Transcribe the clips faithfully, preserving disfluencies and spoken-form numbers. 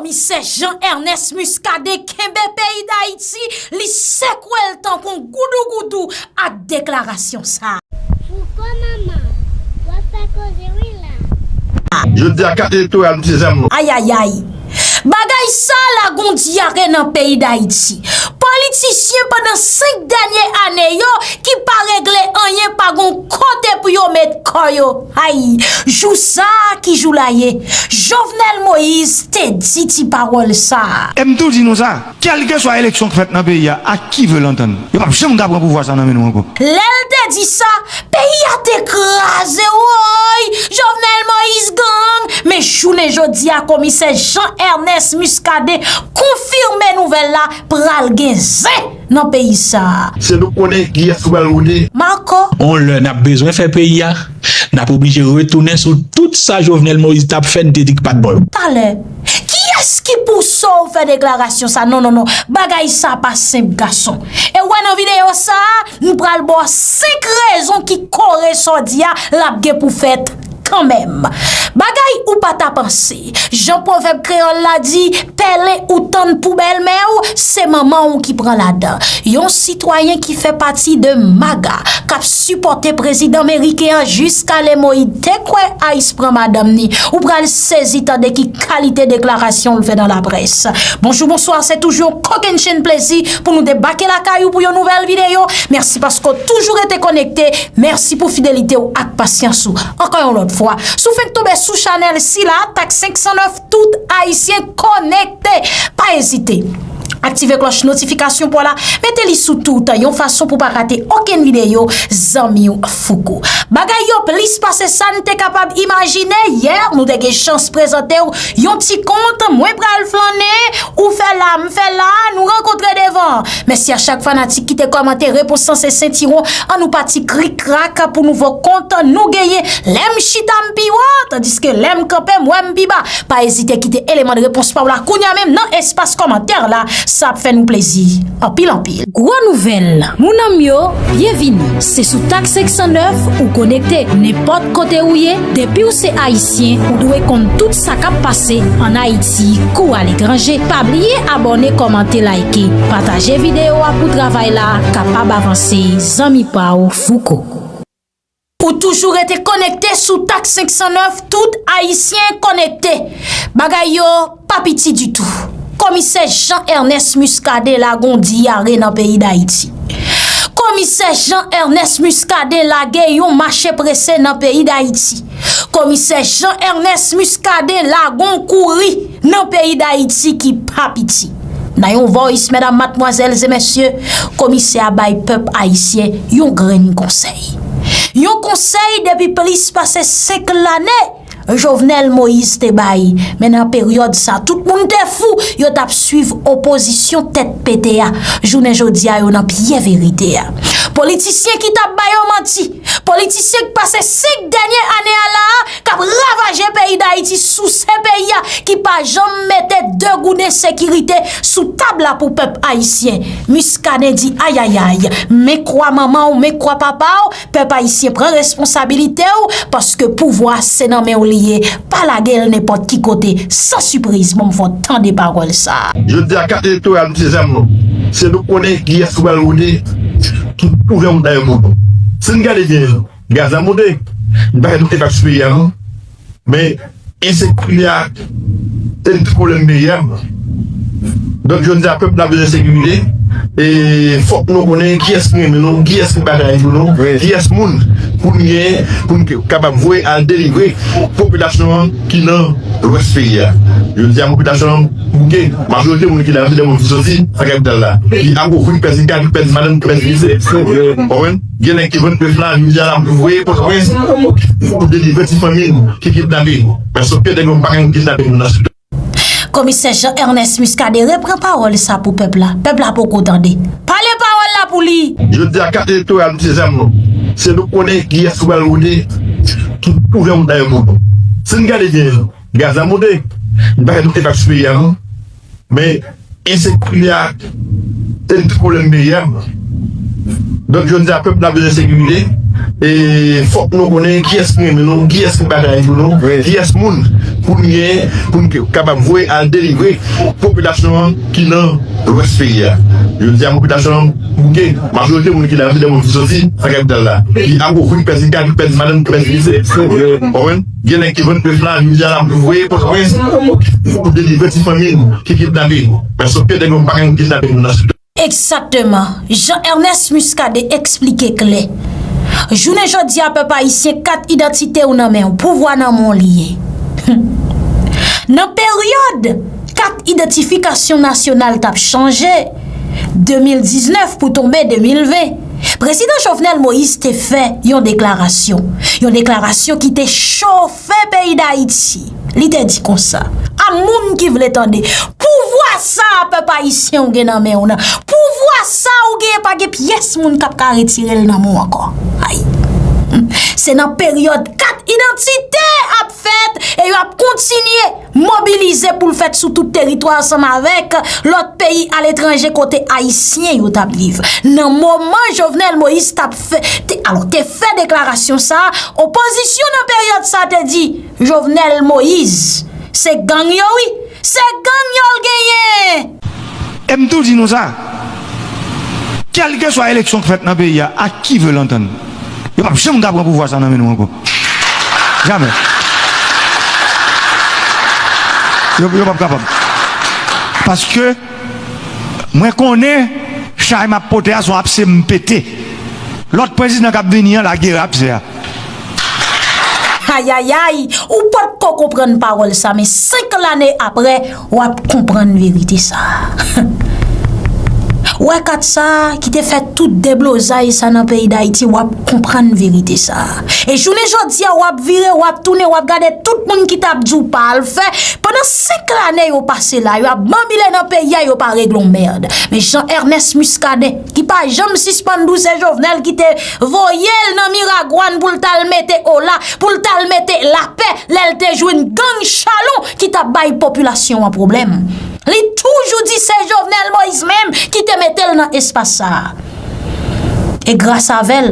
Komisè Jean Ernest Muscadin kenbe peyi Dayiti, li sekwe l tankou goudougoudou ak deklarasyon sa a. Fouco manman, w ap fè koze wi la. Jodi a kat elektoral nou se zam nou. Ayayay. Bagay sa la gon dyare nan peyi Dayiti. Politisyen pandan senk dènye ane yo ki pa regle anyen pa gon kote pou yo met kò yo. Ay, jou sa a ki jou la ye. Jovenel Moïse te di ti pawòl sa a. E m tou di nou sa, kèlkeswa eleksyon k fèt nan peyi a, ak qui veut l'entendre, yo p ap janm ka pran pouvwa sa nan men nou ankò. Lè l te di sa, peyi a te kraze, woy, Jovenel Moïse gang. Men jounen jodi a, komisè Jean Ernest Muscadin konfime nouvèl la, pral gen zen nan peyi sa a. Se nou k konnen kiyès ki pral woude. Marco. On lè n ap bezwen fè peyi a, n ap oblije retounen sou tout sa Jovenel Moïse t ap fè, n te di k pa t bon. Talè, kiyès ki pouse w fè deklarasyon sa? Non, non, non. Bagay sa pa senp, gason. E w wè nan videyo sa a, nou pral ba w senk rezon ki kore sa w di a, l ap gen pou fèt kanmenm. Bagay ou pa ta panse. Jan pwovèb kreyòl la di, pèlen ou tann pou bèlmè w, se manman w ki pran ladan. Yon sitwayen ki fè pati de MAGA, k ap sipòte prezidan meriken an jiska lè Moïse te kwè ICE pran madanm ni. Ou pral sezi tande ki kalite deklarasyon l fè nan laprès. Bonjou, bonswa, se toujou yon kokennchenn plezi pou nou debake lakay ou pou yon nouvèl videyo. Mèsi paske w toujou rete konekte. Mèsi pou fidelite w ak pasyans ou. Ankò yon lòt fwa, si w fenk tonbe sou chanèl sila, Tak senk san nèf, tout Ayisyen konekte. Pa ezite. Aktive klòch notifikasyon pa w la, mete li sou tout, yon fason pou pa rate okenn videyo zanmi w Fouco. Bagay yo plis pase sa n te kapab imajine. Yè, nou te gen chans prezante w yon ti kont Mwen pral flannen, ou fè la, m fè la, nou rankontre devan. Mèsi a chak fanatik ki te kòmante, repons lan se sentiwon, annou pati krik krak pou nouvo kont nou genyen. Lè m chita m pi wo, tandiske lè m kanpe m wè m pi ba. Pa ezite kite eleman de repons pa w la kounye a menm nan espas kòmantè la, sa ap fè nou plezi anpil anpil. Gwo nouvèl, moun an m yo, byenvini. Se sou Tak senk san nèf ou konekte. Nenpòt kote ou ye, depi w se Ayisyen, ou dwe konn tout sa k ap pase ann Ayiti kou aletranje. Pa bliye abòne, kòmante, like, pataje videyo a pou travay la kapab avanse. Zanmi pa w Fouco. Ou toujou rete konekte sou Tak senk san nèf, tout Ayisyen konekte. Bagay yo pa piti ditou. Komisè Jean Ernest Muscadin lage yon dyare nan peyi Dayiti. Komisè Jean Ernest Muscadin lage yon mache prese nan peyi Dayiti. Komisè Jean Ernest Muscadin lage yon kouri nan peyi Dayiti ki pa piti. Nan yon voice, medam, madmwazèl e mesye, komisè a bay pèp ayisyen yon grenn konsèy. Yon konsèy depi plis pase senk lane Jovenel Moïse te bay. Men nan peryòd sa, tout moun te fou, yo t ap swiv opozisyon tèt pete a. Jounen jodi a, yo nan pye verite a. Politisyen ki t ap ba yo manti, politisyen k pase senk dènye ane a la a, k ap ravaje peyi Dayiti, souse peyi a, ki pa janm mete de gouden sekirite sou tab la pou pèp ayisyen. Muscadin di ayayay, men kwa manman w, men kwa papa w, pèp ayisyen pran responsabilite w, paske pouvwa se nan men w li ye, pa lage l nenpòt ki kote, san sipriz, bon, m fè w tande pawòl sa a. Jodi a kat elektoral nou se zam nou. Se nou k konnen kiyès ki pral woude, ki ouvè wout la yo pou nou. Si n gade byen, gaz la monte. M pa fè tout enpak sou peyi a non. Men ensekirite a se yon ti pwoblèm peyi a. Donk jodi a pèp la bezwen sekirite. E fòk nou konnen kiyès ki renmen nou, kiyès ki batay pou nou, kiyès moun pou n gen, pou n kapab voye al delivre popilasyon an ki nan lwès peyi a. Jodi a popilasyon an bouke, majorite moun ki la yo se de moun ki soti nan kapital la, ki Apwouvri, ki pèdi kay, ki pèdi madanm, ki pèdi lise. Konprann? Gen nèg ki vann bèf la, jodi a l ap voye Pòtoprens pou delivre ti fanmi ki kidnape. Paske nèg yo pa ka kidnape moun nan Sid. Komisè Jean Ernest Muscadin repran pawòl sa pou pèp la. Pèp la poko tande. Pale pawòl la pou li. Jodi a kat elektoral nou se zam nou. Se nou k konnen kiyès ki pral woude, ki ouvè wout la yo pou nou. Si n gade byen, gaz la monte. M pa fè tout enpak sou peyi a non. Men ensekirite a se yon ti pwoblèm peyi a. Donk jodi a pèp la bezwen sekirite. E fòk nou konnen kiyès ki renmen nou, kiyès ki batay pou nou, kiyès moun pou n gen, pou n kapab voye al delivre popilasyon an ki nan lwès peyi a. Jodi a, popilasyon an bouke, majorite moun ki la, se de moun ki soti nan kapital la, ki apwouvri, ki pèdi kay, ki pèdi madanm, ki pèdi lise. Konprann? Gen nèg ki vann bèf la, jodi a, l ap voye Pòtoprens pou delivre ti fanmi ki kidnape. Men sòf ke nèg yo pa ka kidnape moun nan. Egzakteman. Jean Ernest Muscadin eksplike klè. Jounen jodi a, pèp ayisyen, kat idantite w nan men w, pouvwa nan men w li ye. Nan peryòd kat idantifikasyon nasyonal t ap chanje, de mil diznèf pou tonbe de mil ven, Prezidan Jovenel Moïse te fè yon deklarasyon. Yon deklarasyon ki te chofe peyi Dayiti. Li te di konsa: "A moun ki vle tande, pouvwa sa a pèp ayisyen ou gen nan men w nan, pouvwa sa a ou genyen pa gen pyès moun k ap ka retire l nan men w ankò." Ay. Se nan peryòd kat idantite ap fèt e yo ap kontinye mobilize pou l fèt sou tout teritwa ansanm avèk lòt peyi aletranje kote ayisyen yo t ap viv. Nan moman Jovenel Moïse t ap fè, te, alò, te fè deklarasyon sa a, opozisyon nan peryòd sa a te di, Jovenel Moïse, se gang yo wi, se gang yo l genyen. E m tou di nou sa, kèlkeswa eleksyon k fèt nan peyi a, à qui veut l'entendre, yo p ap janm ka pran pouvwa sa nan men nou ankò. Jamè. Yo, yo p ap kapab. Paske mwen konnen chay m ap pote a se yon apse m pete. Lòt prezidan k ap vini an, lagere apse a. Ayayay, ou potko konprann pawòl sa, men senk lane apre, w ap konprann verite sa. Wè kat sa a ki te fè tout deblozay sa nan peyi Dayiti, w ap konprann verite sa a. E jounen jodi a, w ap vire, w ap tounen, w ap gade tout moun ki t ap di w pa al fè. Pandan senk lane yo pase la, yo ap banbile nan peyi a, yo pa regle yon mèd. Men Jean Ernest Muscadin, ki pa janm sispann di w se Jovenel ki te voye l nan Miragwàn pou l t al mete ola, pou l t al mete lapè, lè l te jwenn gang Chalon ki t ap bay popilasyon an pwoblèm. Li toujou di se Jovenel Moïse menm ki te mete l nan espas sa a. E gras avè l,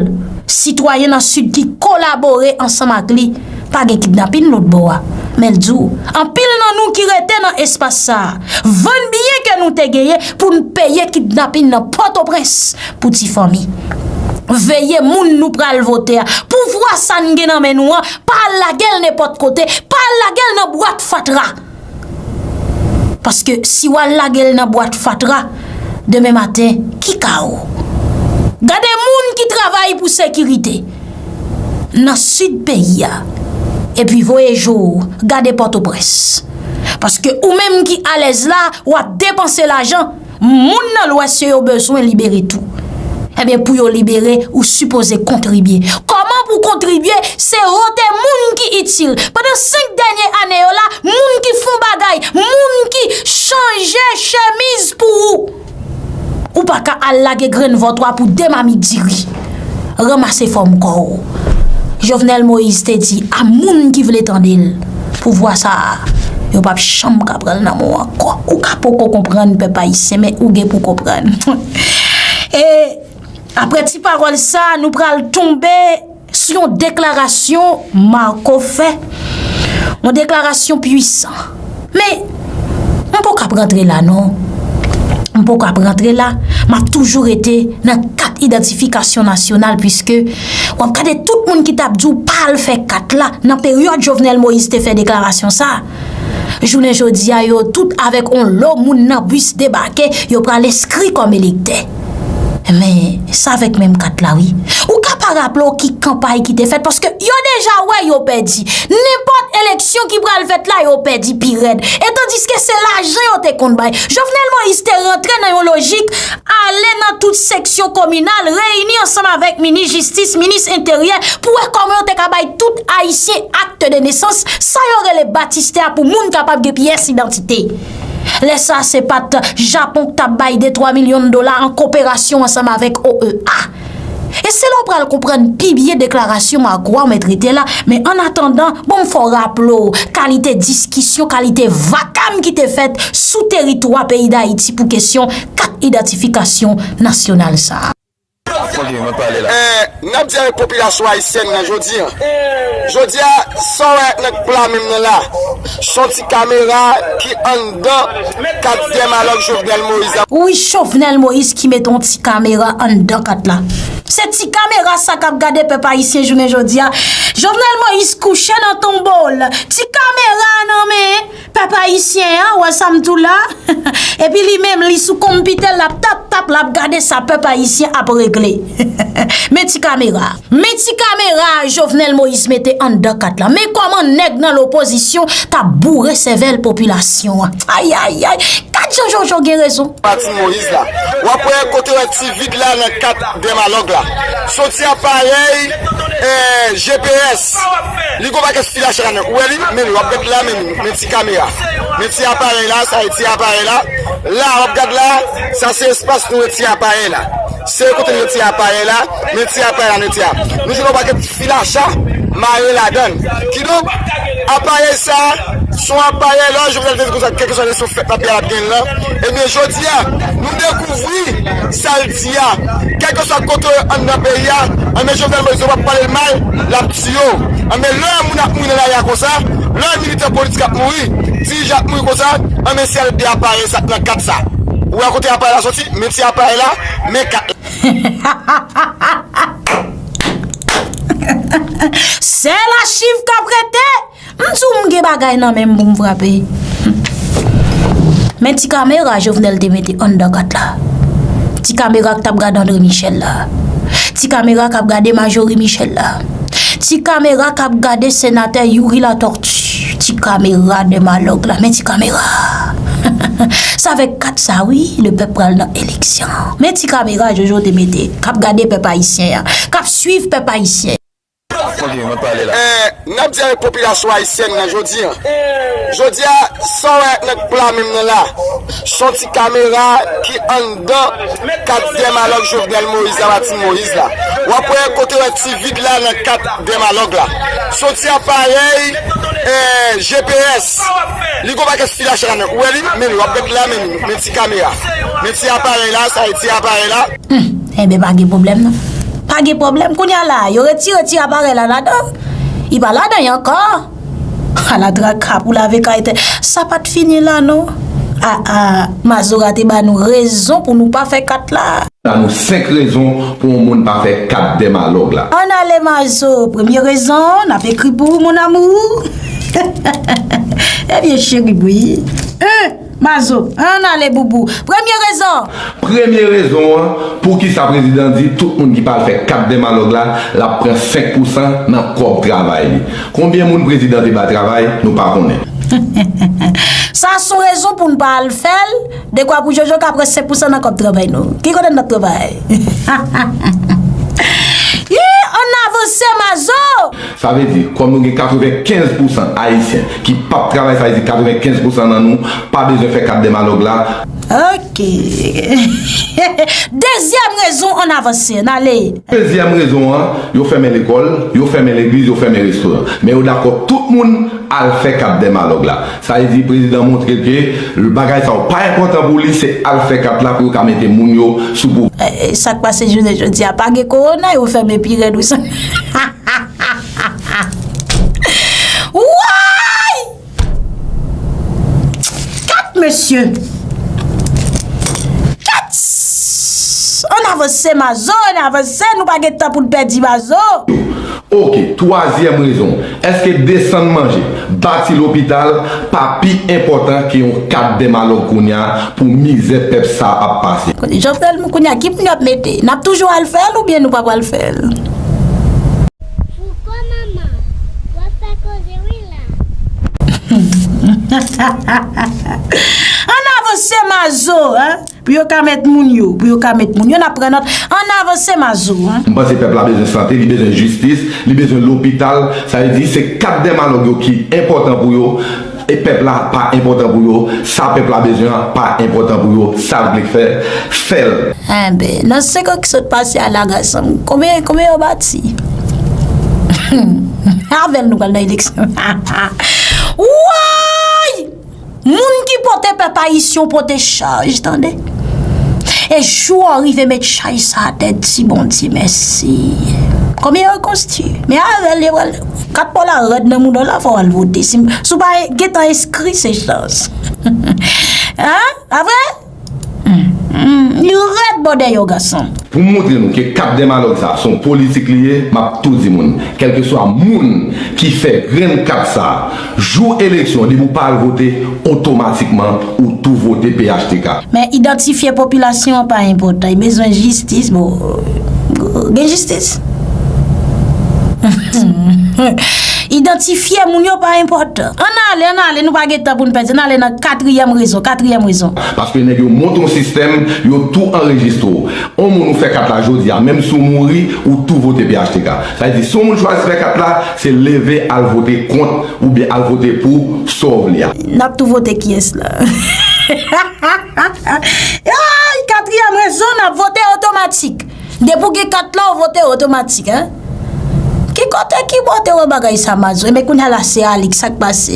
sitwayen nan Sid ki kolabore ansanm ak li, pa gen kidnapin lòt bò a. Men l di w, anpil nan nou ki rete nan espas sa a, vann byen ke nou te genyen pou n peye kidnapin nan Pòtoprens pou ti fanmi. Veye moun nou pral vote a. Pouvwa sa n gen nan men nou an, pa al lage l nenpòt kote, pa al lage l nan bwat fatra. Paske si w al lage l nan bwat fatra, demen maten, ki ka w? Gade moun ki travay pou sekirite nan sid peyi a, epi voye je w gade Pòtoprens. Paske ou menm ki alèz la, w ap depanse lajan, moun nan Lwès yo, yo bezwen libere tou. Ebyen, pou yo libere, ou sipoze kontribye. Kòman pou kontribye? Se vote moun ki itil. Pandan senk dènye ane yo la, moun ki fè yon bagay, moun ki chanje chemiz pou ou. Ou pa ka al lage grenn vòt ou a pou de mamit diri. Ranmase fòm kò w. Jovenel Moïse te di a moun ki vle tande l, pouvwa sa a, yo p ap janm ka pran l nan men w ankò. Ou ka poko konprann, pèp ayisyen, men ou gen pou konprann. E apre ti pawòl sa, nou pral tonbe sou yon deklarasyon Marco fè. Yon deklarasyon pwisan. Men, m poko ap rantre la non. M poko ap rantre la. M ap toujou rete nan kat idantifikasyon nasyonal, piske w ap gade tout moun ki t ap di w pa al fè kat la nan peryòd Jovenel Moïse te fè deklarasyon sa. Jounen jodi a, yo tout avèk yon lo moun nan bis debake, yo pral enskri kòm elektè. Men, se avèk menm kat la, wi. Ou ka pa raple w ki kanpay ki te fèt, paske yo deja wè yo pèdi. Nenpòt eleksyon ki pral fèt la, yo pèdi pi rèd. E tandiske se lajan yo te konn bay. Jovenel Moïse te rantre nan yon lojik ale nan tout seksyon kominal, reyini ansanm avèk minis jistis, minis enteryè, pou wè kòman yo te ka bay tout ayisyen acte de naissance, sa yo rele batistè a, pou moun kapab gen pyès idantite. Lè sa, se pa t Japon k t ap bay de twa milyon dola an koperasyon ansanm avèk O E A. E se la w pral konprann pi byen deklarasyon Marco a, w mèt rete la, men annatandan, bon, m fè w raple w kalite diskisyon, kalite vakam ki te fèt sou teritwa peyi Dayiti pou kesyon kat idantifikasyon nasyonal sa a. N ap di avèk popilasyon ayisyèn nan jodi a. Jodi a, sa w wè nan pla men m nan la, se yon ti kamera ki anndan kat dèmalòg Jovenel Moïse la. Wi, Jovenel Moïse ki mete yon ti kamera anndan kat la. Se ti kamera sa k ap gade pèp ayisyen jounen jodi a. Jovenel Moïse kouche nan tonbo l. Ti kamera nan men pèp ayisyen an, wè sa m di w la? Epi li menm, li sou konpitè l, l ap tap tap, l ap gade sa pèp ayisyen ap regle. Men ti kamera. Men ti kamera Jovenel Moïse mete anndan kat la. Men kòman nèg nan lopozisyon t ap boure sèvèl popilasyon an. Ayayay. Gad jan Jojo gen rezon. Martine Moïse la. W ap wè kote w wè ti vid la nan kat dèmalòg la. Se yon ti aparèy, eh, G P S. Li gon pakèt fil a chay ladan. Ou wè li? Men li, w ap gad la, men li. Men ti kamera. Men ti aparèy la, sa e ti aparèy la. La, w ap gad la, sa se espas nou wè ti aparèy la. Se kote nou wè ti aparèy la, men ti aparèy la, men ti a. Nou jwenn yon pakèt fil a chay mare ladan l. Kidonk, aparèy sa, se yon aparèy lè Jovenel te di konsa, kèlkeswa eleksyon fèt la, peyi a l ap genyen l lan. Ebyen, jodi a, nou dekouvri sa l di a. Kèlkeswa kote w ye anndan peyi a, anben Jovenel Moïse, yo p ap pale l mal, l ap tiye w. Anben lè yon moun ap mouri nan lari a konsa, lè yon militè politik ap mouri, dirijan ap mouri konsa, anben se al de aparèy sa k nan kat sa. Ou wè kote aparèy la soti? Men ti aparèy la, men kat la. Sèl achiv k ap rete. M di w m gen bagay nan men m pou m frape. Men ti kamera Jovenel te mete anndan kat la. Ti kamera k t ap gade André Michel la. Ti kamera k ap gade Majorie Michel la. Ti kamera k ap gade senatè Youri Latortue. Ti kamera dèmalòg la. Men ti kamera. Se avèk kat sa wi, lepèp pral nan eleksyon. Men ti kamera Jojo te mete k ap gade pèp ayisyen an, k ap swiv pèp ayisyen. Ok, mwen pale la. Eh, n ap di avèk popilasyon ayisyèn nan jodi a. Jodi a, sa w wè nan pla men m nan la, se yon ti kamera ki anndan kat dèmalòg Jovenel Moïse la, Martine Moïse la. W ap wè kote w wè ti vid la nan kat dèmalòg la. Se yon ti aparèy, eh, G P S. Li gon pakèt fil a chay ladan. Ou wè li? Men li, w ap gad la, men li. Men ti kamera. Men ti aparèy la, sa e ti aparèy la. Hmm, enben, pa gen pwoblèm non. Pa gen pwoblèm. Kounye a la, yo retire ti aparèy la ladan. Li pa ladan ankò. Ala traka pou lave kay tè. Sa pa t fini la non. A, a, Mazora te ba nou rezon pou nou pa fè kat la. Ba nou senk rezon pou yon moun pa fè kat dèmalòg la. Ann ale Mazo, premye rezon, n ap ekri pou ou, mon amour. Ebyen, cheri, wi. Hein? Mazo, ann ale boubou. Premye rezon. Premye rezon an, poukisa prezidan di tout moun ki pa al fè kat dèmalòg la, l ap pran senk pousan nan kòb travay li? Konbyen moun prezidan te ba travay, nou pa konnen. Sa se yon rezon pou n pa al fè l, dekwa pou Jojo ka pran senk pousan nan kòb travay nou. Ki kote n ap travay? Ih, ann avanse, Mazo! Sa vle di, kòm nou gen katrevenkenz pousan Ayisyen ki p ap travay, sa vle di katrevenkenz pousan nan nou pa bezwen fè kat dèmalòg la. Ok. Dezyèm rezon, ann avanse, ann ale. Dezyèm rezon an, yo fèmen lekòl, yo fèmen legliz, yo fèmen restoran. Men yo dakò tout moun al fè kat dèmalòg la. Sa vle di prezidan montre ke bagay sa yo pa enpòtan pou li, se al fè kat la pou yo ka mete moun yo sou pouvwa. E, e, sa k pase jounen jodi a, pa gen kowona, yo fèmen pi rèd wi sa. Woy! Kat mesye! Kat! Ann avanse Mazo, ann avanse, nou pa gen tan pou n pèdi Mazo. Ok, twazyèm rezon. Èske desann manje, bati lopital pa pi enpòtan ke yon kat dèmalòg kounye a pou mizè pèp sa ap pase? Kote Jovenel, kounye a, ki moun y ap mete? N ap toujou al fè l oubyen nou pa pral fè l? Fouco manman, w ap fè koze wi la. Ann avanse Mazo, hein? Pou yo ka met moun yo, pou yo ka met moun yo, n ap pran nòt. Ann avanse Mazo, hein? M panse pèp la bezwen sante, li bezwen jistis, li bezwen lopital. Sa vle di se kat dèmalòg yo ki enpòtan pou yo. E pèp la pa enpòtan pou yo, sa pèp la bezwen an pa enpòtan pou yo, sa l vle fè, fè l. Enben, nan senk an ki sot pase a la, gason, konbyen, konbyen yo bati? Avè l nou pral nan eleksyon. Woy! Moun ki pote pèp ayisyen, pote chaj, tande. E jou w rive met chay sa atè, di Bondye mèsi. Konbyen yo konstwi? Men avè l, yo pral kat pa w la rèd nan mouda w la, fò w al vote. Si, si w pa gentan enskri, se chans. Hein? Pa vre? Hmm, hmm, li rèd bò dèyè w, gason. Pou m montre nou ke Cap des Malog sa, se yon politik li ye, m ap tou di moun. Kèlkeswa moun ki fè grenn kat sa, jou eleksyon, depi w pa al vote, otomatikman, ou tou vote P H T K. Men idantifye popilasyon an pa enpòtan. Li bezwen jistis, bon, gen jistis. Idantifye moun yo pa enpòtan. Ann ale, ann ale, nou pa gen tan pou n pèdi. Ann ale nan katriyèm rezon, katriyèm rezon. Paske nèg yo monte yon sistèm, yo tou anrejistre w. On moun ou fè kat la jodi a, menm si w mouri, ou tou vote P H T K. Sa vle di, si yon moun chwazi fè kat la, se leve al vote kont oubyen al vote pou sa w vle a. N ap tou vote kiyès la? Ay, katriyèm rezon, n ap vote otomatik. Depi w gen kat la, w vote otomatik, hein? Ki kote, ki bò te wè bagay sa, Mazo? Enben, kounye a la, se Alix, sa k pase?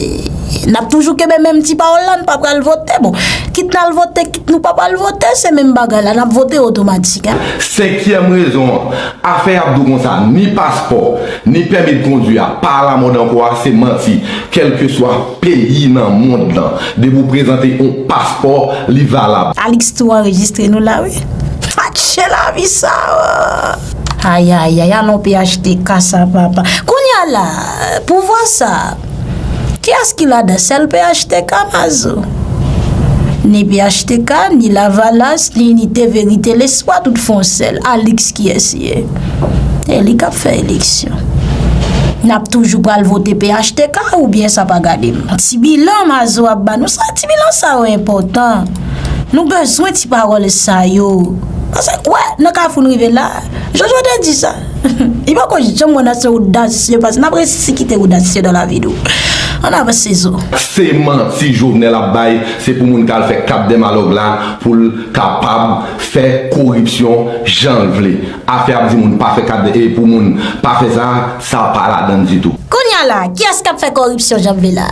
N ap toujou kenbe menm ti pawòl la, n pa pral vote. Bon, kit n al vote, kit nou pa pral vote, se menm bagay la, n ap vote otomatik, hein? Senkyèm rezon an, afè y ap di w konsa, ni paspò, ni pèmi de kondwi a, pa alamòd ankò a, se manti. Kèlkeswa peyi nan mond lan, depi w prezante yon paspò, li valab. Alix tou anrejistre nou la, wi. Fache lavi sa, oh. Ayayay, alon P H T K sa, papa. Kounye a la, pouvwa sa, kiyès ki ladan? Sèl P H T K, Mazo. Ni P H T K, ni Lavalas, ni Inite, Verite, Lespwa, tout fè yon sèl. Alix kiyès ye? E li k ap fè eleksyon. N ap toujou pral vote P H T K oubyen sa pa gade m? Ti bilan Mazo ap ba nou sa, ti bilan sa yo enpòtan. Nou bezwen ti pawòl sa yo. Paske, wè, nan kafou n rive la, Jojo te di sa. Li poko janm wè n ase odasye, paske n ap resi kite odasye dans la vie nou. Ann avanse zo. Se manti Jovenel ap bay, se pou moun k al fè Cap des Malog la, pou l kapab fè koripsyon jan l vle. Afè ap di moun pa fè kat de, e pou moun pa fè sa, sa pa ladan ditou. Kounye a la, kiyès k ap fè koripsyon jan l vle la?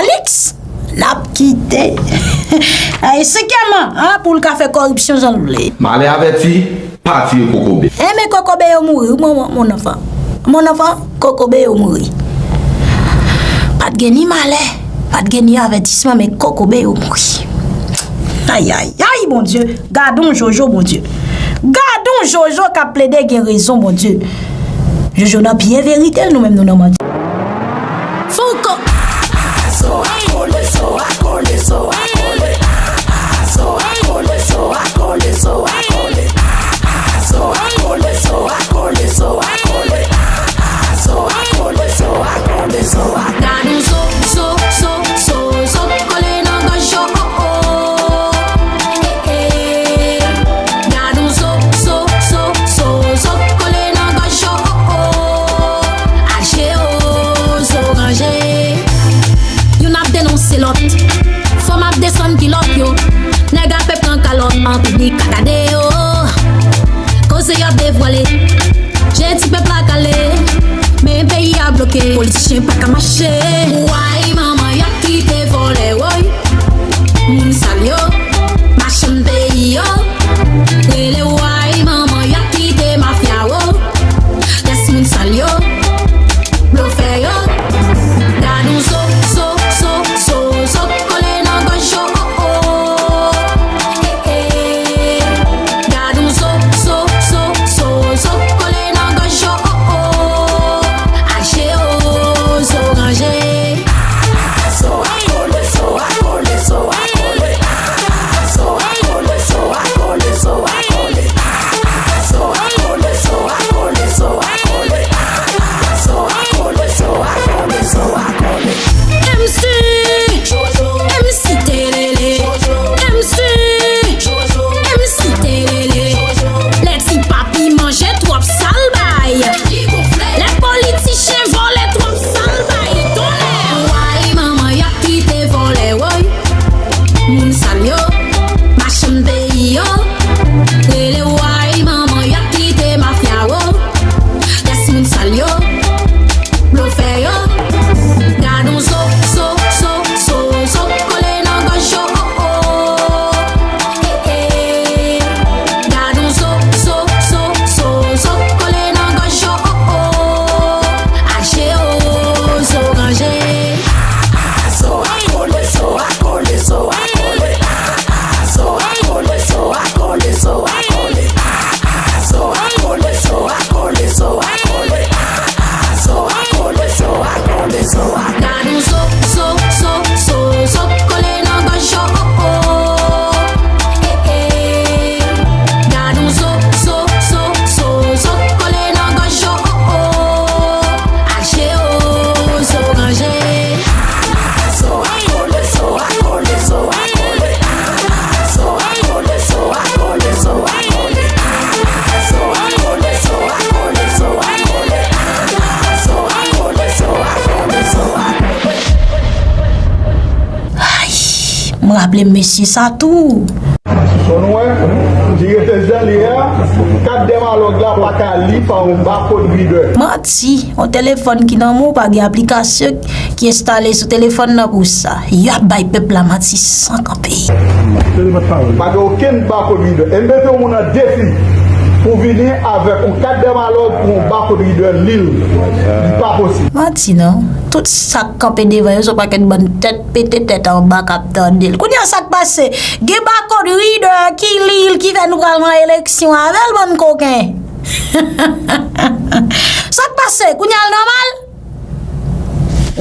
Alix? N ap kite. Ay, senkyèmman, an, pou l ka fè koripsyon jan l vle. Malè avèti, pa tire kokobe. Enben kokobe yo mouri, wi, mon, mon, mon enfant. Mon enfant, kokobe yo mouri. Pa t gen ni malè, pa t gen ni avètisman, men kokobe yo mouri. Ayayay, Bondye, gad on Jojo, Bondye. Gad on Jojo k ap plede gen rezon, Bondye. Jojo nan pye verite l, nou menm nou nan manti. Fouco. Gad on zo, zo, zo, zo, zo, zo, kole nan gòj yo, oh, oh. Eh, eh. Gad on zo, zo, zo, zo, zo, kole nan gòj yo, oh, oh. Aje, oh, zo ranje. Youn ap denonse lòt. Fanm ap desann kilòt yo. Nèg ap pran kalòt an piblik, ka gade yo. Koze y ap devwale. Je ti pèp la kale. Men peyi a bloke. Politichyen pa ka mache. Way manman y ap kite vòlè, woy. Moun sal yo. Machann peyi yo. Rele way manman y ap kite mafya, wo. Kès moun sal yo. Blofè yo. Gad on zo, zo, zo, zo, zo, kole nan gòj yo, oh, oh. Eh, eh. Gad on zo, zo, zo, zo, zo, kole nan gòj yo, oh, oh. Aje, oh, zo ranje. M C, M C Telele, M C, M C Telele. Lè ti papi manje twòp sal bay. Lè politichyen vòlè twòp sal bay. Tonnè! Way manman y ap kite vòlè, woy. Moun sal yo, machann peyi yo. Rele way manman y ap kite mafya, wo. Kès moun sal yo. Blofè yo. Gad on zo, zo, zo, zo, zo, kole nan gòj yo, oh, oh. Eh, eh. Aple mesye sa tou. Son nou wè, li rete jan li ye a, kat dèmalòg la pa ka li pa yon barcode reader. Manti, yon telefòn ki nan men w pa gen aplikasyon ki enstale sou telefòn nan pou sa. Y ap bay pèp la manti san kanpe. Pa gen okenn barcode reader. E m mete yon moun an defi pou vini avèk yon kat dèmalòg pou yon barcode reader li l. Li pa posib. Manti non. Tout sa k kanpe devan yo se yon pakèt bann tèt pete tèt anba k ap tande l. Kounye a sa k pase? Gen barcode reader ki li l ki fè nou pral nan eleksyon avè l, bann koken. Sa k pase? Kounye a l nòmal?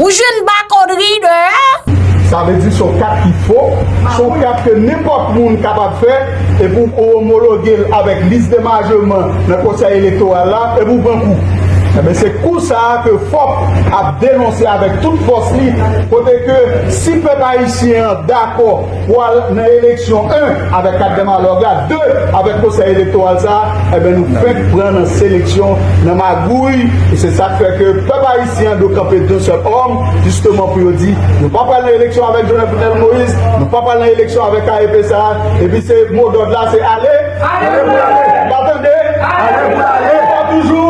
Ou jwenn barcode reader a? Sa vle di se yon kat ki fo, se yon kat ke nenpòt moun kapab fè, epi w omologe l avèk lis de majeman nan Konsèy Elektoral la, epi w pran kou. Enben, se kou sa a ke FOP ap denonse avèk tout fòs li, kote ke si pèp ayisyen an dakò pou al nan eleksyon, en, avèk kat dèmalòg la, de, avèk Konsèy Elektoral sa a, enben, nou fenk pran nan seleksyon, nan magouy, e se sa k fè ke pèp ayisyen dwe kanpe d'un seul homme, jisteman pou yo di, nou pa pral nan eleksyon avèk Jovenel Moïse, nou pa pral nan eleksyon avèk K E P sa a, epi se mo dòd la, se ale, ale pou ale, pa tande, ale pou ale, pa toujou.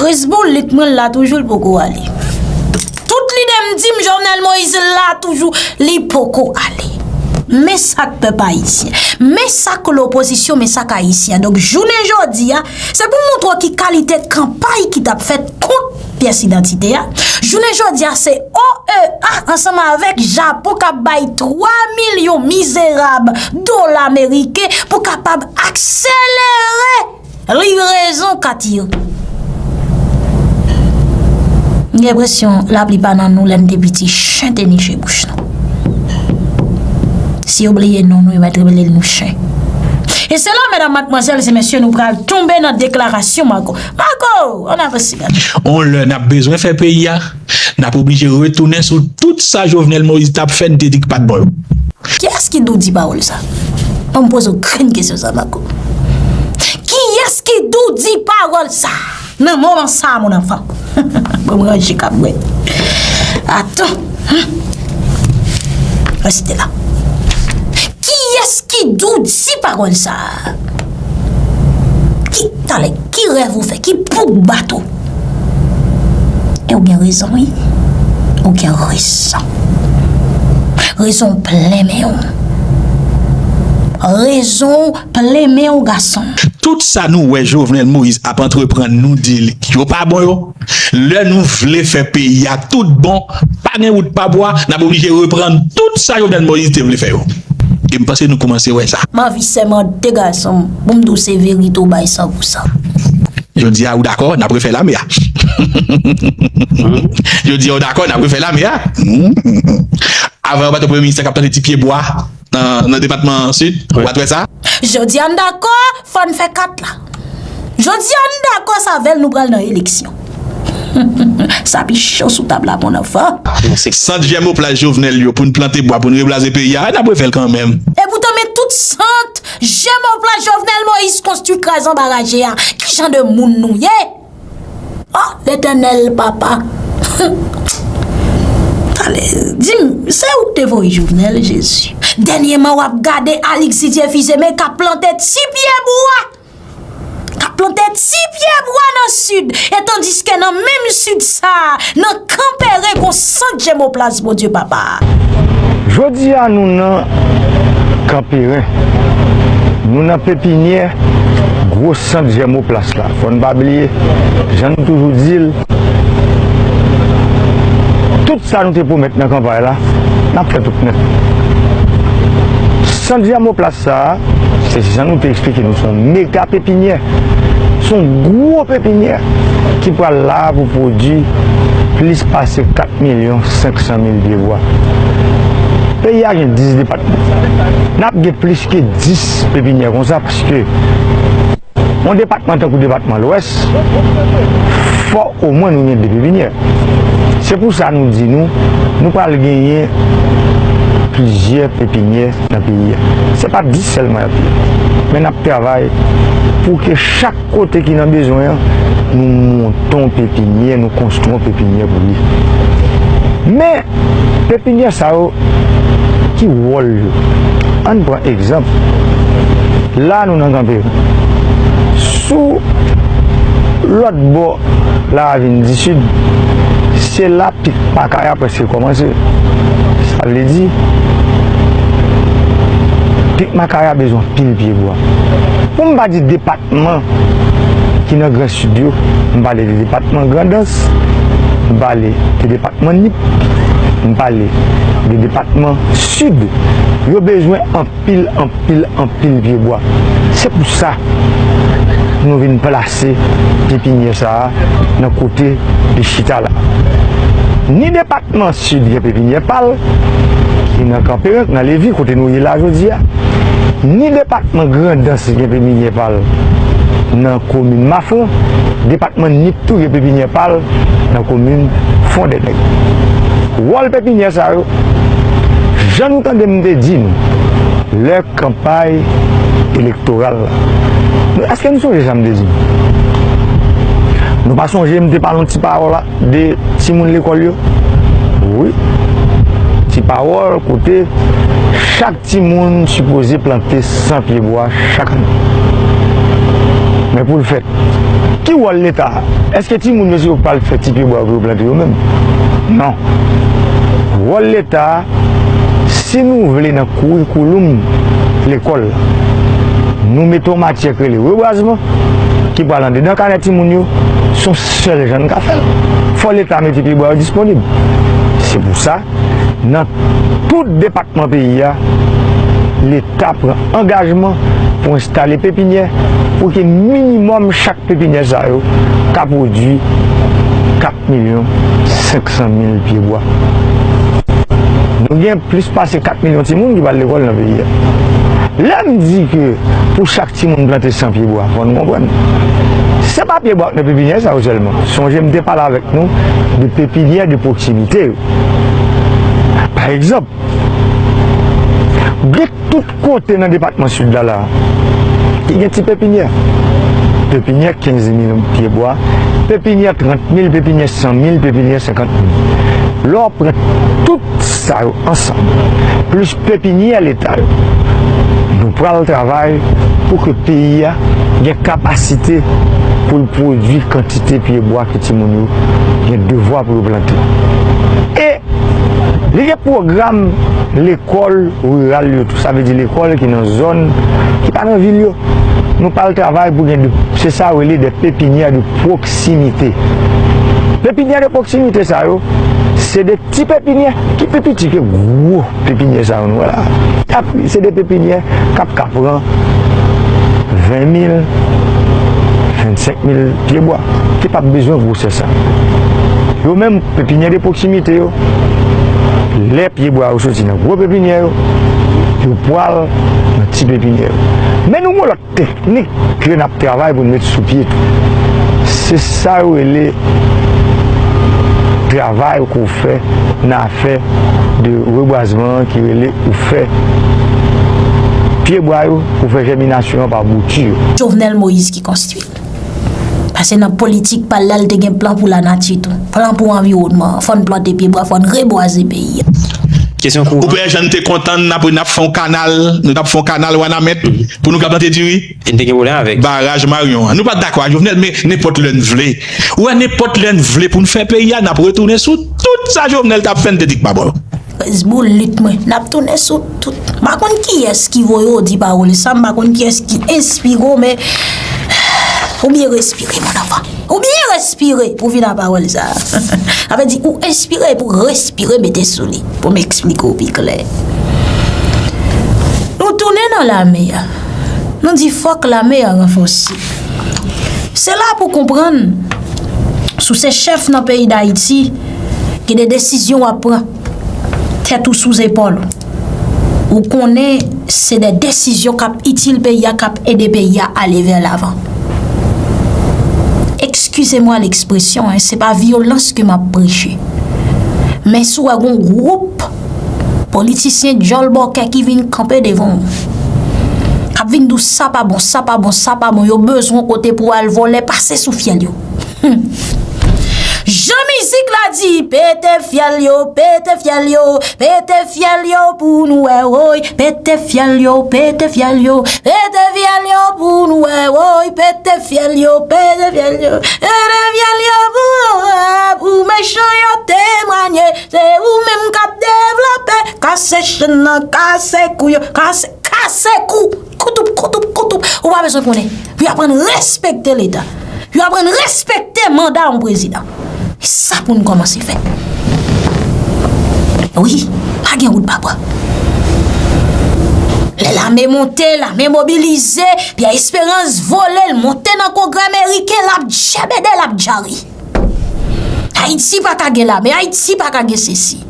Chris Boulit, mwen la toujou, l poko ale. Tout lide m di m Jovenel Moïse la toujou, li poko ale. Men sa k pèp ayisyen, men sa k lopozisyon, men sa k ayisyen. Donk, jounen jodi a, se pou m montre w ki kalite kanpay ki t ap fèt kont pyès idantite a. Jounen jodi a, se O E A ansanm avèk Japon k ap bay twa milyon mizerab dola ameriken pou kapab akselere livrezon kat yo. M gen enpresyon laplipa nan nou, lè n te piti, chen te niche bouch nou. Si yo bliye non nou, yo mèt rele nou chen. E se la, medam, madmwazèl e mesye, nou pral tonbe nan deklarasyon Marco. Marco, on a reçu. On lè n ap bezwen fè peyi a, n ap oblije retounen sou tout sa Jovenel Moïse t ap fè, n te di k pa t bon yo. Kiyès ki di w di pawòl sa? Ban m poze w grenn kesyon sa, Marco. Kiyès ki di w di pawòl sa? Nan moman sa a, mon enfant. Bon, m ranje kabwèt. Atann. Reste la. Kiyès ki di w di pawòl sa a? Ki, talè, ki rèv ou fè? Ki boug bat ou? E ou gen rezon, wi. Ou gen rezon. Rezon plen men w. Rezon plen men w, gason. Tout sa nou wè Jovenel Moïse ap antreprann, nou di l yo pa bon yo. Lè nou vle fè peyi a tout bon, pa gen wout pa bwa, n ap oblije reprann tout sa Jovenel Moïse te vle fè yo. E m panse nou kòmanse wè sa. M anvi sèmante, gason m, pou m di w se verite w bay san pou san. Jodi a, ou dakò, n ap refè lame a. Jodi a, ou dakò, n ap refè lame a. Avan, yo pa t premye minis k ap plante ti pye bwa nan, nan depatman Sid, ou pa t wè sa? Jodi a, n dakò, fò n fè kat la. Jodi a, n dakò, sa avè l nou pral nan eleksyon. Sa pi cho sou tab la, mon enfant. Sant Jèmoplas Jovenel yo pou n plante bwa, pou n reblaze peyi a, n ap refè l kanmenm. E poutan, men tout sant Jèmoplas Jovenel Moïse konstwi kraze anba raje a. Ki jan de moun nou ye? Oh, Letènèl, papa. Talè, di m, se ou k te voye Jovenel, Jezi? Dènyèman, w ap gade Alix Didier Fils-Aimé k ap plante ti pye bwa. K ap plante ti pye bwa nan Sid. E tandiske nan menm Sid sa a, nan Kanperen, gon sant Jèmoplas, Bondye papa. Jodi a, nou nan Kanperen. Nou nan pepinyè gwo sant Jèmoplas la. Fò n pa bliye, jan n toujou di l, tout sa nou te pwomèt nan kanpay la, n ap fè tout nèt. Sant Jèmoplas sa a, se jan nou te eksplike nou, se yon mega pepinyè. Se yon gwo pepinyè ki pral la pou pwodui plis pase kat milyon senk san mil pye bwa. Peyi a gen dis depatman. N ap gen plis ke dis pepinyè konsa, paske yon depatman tankou depatman Lwès, fò omwen nou gen de pepinyè. Se pou sa nou di nou, nou pral genyen plizyè pepinyè nan peyi a. Se pa dis sèlman y ap ye. Men n ap travay pou ke chak kote ki nan bezwen an, nou monte yon pepinyè, nou konstwi yon pepinyè pou li. Men, pepinyè sa yo, ki wòl yo. Ann pran egzanp. La, nou nan Kanperen. Sou lòt bò Laravin di Sid, se la Pik Makaya prèske kòmanse. Sa vle di, Pik Makaya bezwen anpil pye bwa. Pou m pa di depatman ki nan Gran Sid yo, m pale de depatman Grandans, m pale de depatman Nip, m pale de depatman Sid, yo bezwen anpil, anpil, anpil pye bwa. Se pou sa nou vin plase pepinyè sa a nan kote li chita la. Ni depatman Sid gen pepinyè pa l, ki nan Kanperen, nan Levi, kote nou ye la jodi a, ni depatman Grandans gen pepinyè pa l nan komin Mafran, depatman Nip tou gen pepinyè pa l nan komin Fondènèg. Wòl pepinyè sa yo, jan nou tande m te di nou, lè kanpay elektoral la. Nou, èske nou sonje sa m te di nou? Nou pa sonje m te pale yon ti pawòl la de timoun lekòl yo? Wi. Ti pawòl kote chak timoun sipoze plante san pye bwa chak ane. Men pou l fèt, ki wòl Leta a? Èske timoun yo se yo k pral fè ti pye bwa pou yo plante yo menm? Non. Wòl Leta a, si nou vle nan kourikouloum lekòl la, nou mete yon matyè k rele rebwazman, ki pral andedan kanè timoun yo, se yon sèl jan n ka fè l. Fò Leta mete pye bwa yo disponib. Se pou sa, nan tout depatman peyi a, Leta pran angajman pou enstale pepinyè pou ke minimòm chak pepinyè sa yo ka pwodui kat milyon senk san mil pye bwa. Nou gen plis pase kat milyon timoun ki pa al lekòl nan peyi a. Lè m di ke pou chak timoun plante san pye bwa, fò n konprann. Se pa pye bwa k nan pepinyè sa yo sèlman. Sonje m te pale avèk nou de pepinyè de pwoksimite yo. Pa egzanp, gen tout kote nan depatman Sid la, la, ki gen ti pepinyè. Pepinyè kenz mil pye bwa, pepinyè trant mil, pepinyè san mil, pepinyè senkant mil. Lè w pran tout sa yo ansanm, plis pepinyè Leta yo, nou pral travay pou ke peyi a gen kapasite pou l pwodui kantite pye bwa ke timoun yo gen devwa pou yo plante. E li gen pwogram lekòl riral yo tou, sa vle di lekòl ki nan zòn ki pa nan vil yo. Nou pral travay pou gen de, se sa yo rele de pepinyè de pwoksimite. Pepinyè de pwoksimite sa yo, se de ti pepinyè ki pi piti ke gwo pepinyè sa yo nou wè la. Y ap, se de pepinyè k ap ka pran ven mil, vennsenk mil pye bwa, ki p ap bezwen gwosè sa. Yo menm, pepinyè de pwoksimite yo, lè pye bwa yo soti nan gwo pepinyè yo, yo pwal nan ti pepinyè yo. Men nou gon lòt teknik ke n ap travay pou n met sou pye tou. Se sa yo rele travay ke w fè nan afè de rebwazman an, ki rele ou fè pye bwa yo, ou fè jèminasyon an pa bouti yo. Jovenel Moïse ki konstwi l. Paske nan politik pa l la, l te gen plan pou lanati tou. Plan pou anviwònman an. Fò n plante pye bwa, fò n rebwaze peyi a. Kesyon kou. Ou pè Jan te kontan n ap n ap fè yon kanal, nou t ap fè yon kanal Wanament pou nou ka plante diri. E n te gen pwoblèm avèk. Baraj Marion an. Nou pa t dakò ak Jovenel, men nenpòt lè n vle. Ou wè, nenpòt lè n vle pou n fè peyi a, n ap retounen sou tout sa Jovenel t ap fè, n te di k pa bon. Rès boulit mwen. N ap tounen sou tout. M pa konn kiyès ki voye w di pawòl sa, m pa konn kiyès ki enspire w, men ou byen respire, mon enfant. Ou byen respire pou w vin a pawòl sa. Sa vle di ou enspire pou w respire mete sou li. Pou m eksplike w pi klè. Nou tounen nan lame a. Nou di fòk lame a ranfòse. Se la pou w konprann, si w se chèf nan peyi Dayiti, gen de desizyon w ap pran. Tèt ou sou zepòl ou. Ou konnen se de desizyon k ap itil peyi a, k ap ede peyi a ale vè lavan. Excusez-moi l'expression, en, se pa vyolans ke m ap preche. Men si w wè gon gwoup politisyen djòl bòkè ki vin kanpe devan w, k ap vin di w sa pa bon, sa pa bon, sa pa bon, yo bezwen w kote pou w al vòlè, pase sou fyèl yo. Humm. Jan mizik la di, pete fyèl yo, pete fyèl yo, pete fyèl yo pou nou wè, woy, pete fyèl yo, pete fyèl yo, pete fyèl yo pou nou wè, woy, pete fyèl yo, pete fyèl yo, pete fyèl yo pou nou wè, pou mechan yo temwanye, se ou menm k ap devlope, kase chenn nan, kase kou yo, kase, kase kou, koutoup, koutoup, koutoup, ou pa bezwen konnen. Pou y aprann respekte Leta. Pou y aprann respekte manda yon prezidan. E sa pou n kòmanse fè. Wi, pa gen wout pa pran. Lè lame monte, lame mobilize, Pierre Espérance vole, l monte nan Kongrè Meriken, l ap djebede, l ap djari. Ayiti pa ka gen lame, Ayiti pa ka gen sesi.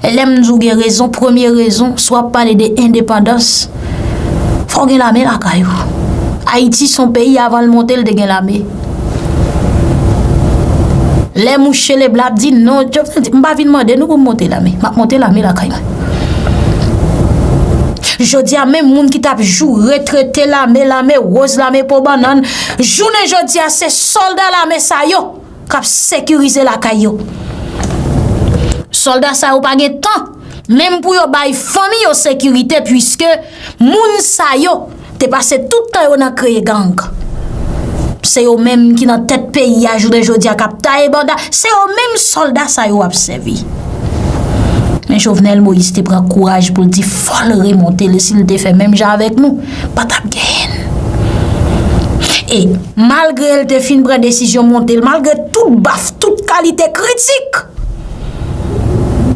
E lè m di w gen rezon, premye rezon, si w ap pale de endepandans, fò w gen lame lakay ou. Ayiti se yon peyi, avan l monte, l te gen lame. Lè mouche Leblanc ap di non, Jovenel di, m pa vin mande nou pou m monte lame. M ap monte lame lakay mwen. Jodi a, menm moun ki t ap joure, trete lame, lame woz, lame po bannann, jounen jodi a, se sòlda lame sa yo k ap sekirize lakay yo. Sòlda sa yo pa gen tan menm pou yo bay fanmi yo sekirite, piske moun sa yo te pase tout tan yo nan kreye gang. Se yo menm ki nan tèt peyi a jounen jodi a k ap taye banda. Se yo menm sòlda sa yo ap sèvi. Men Jovenel Moïse te pran kouraj pou l di fò l remonte, l, si l te fè menm jan avèk nou, pa t ap genyen. E malgre l te fin pran desizyon monte l, malgre tout baf, tout kalite kritik,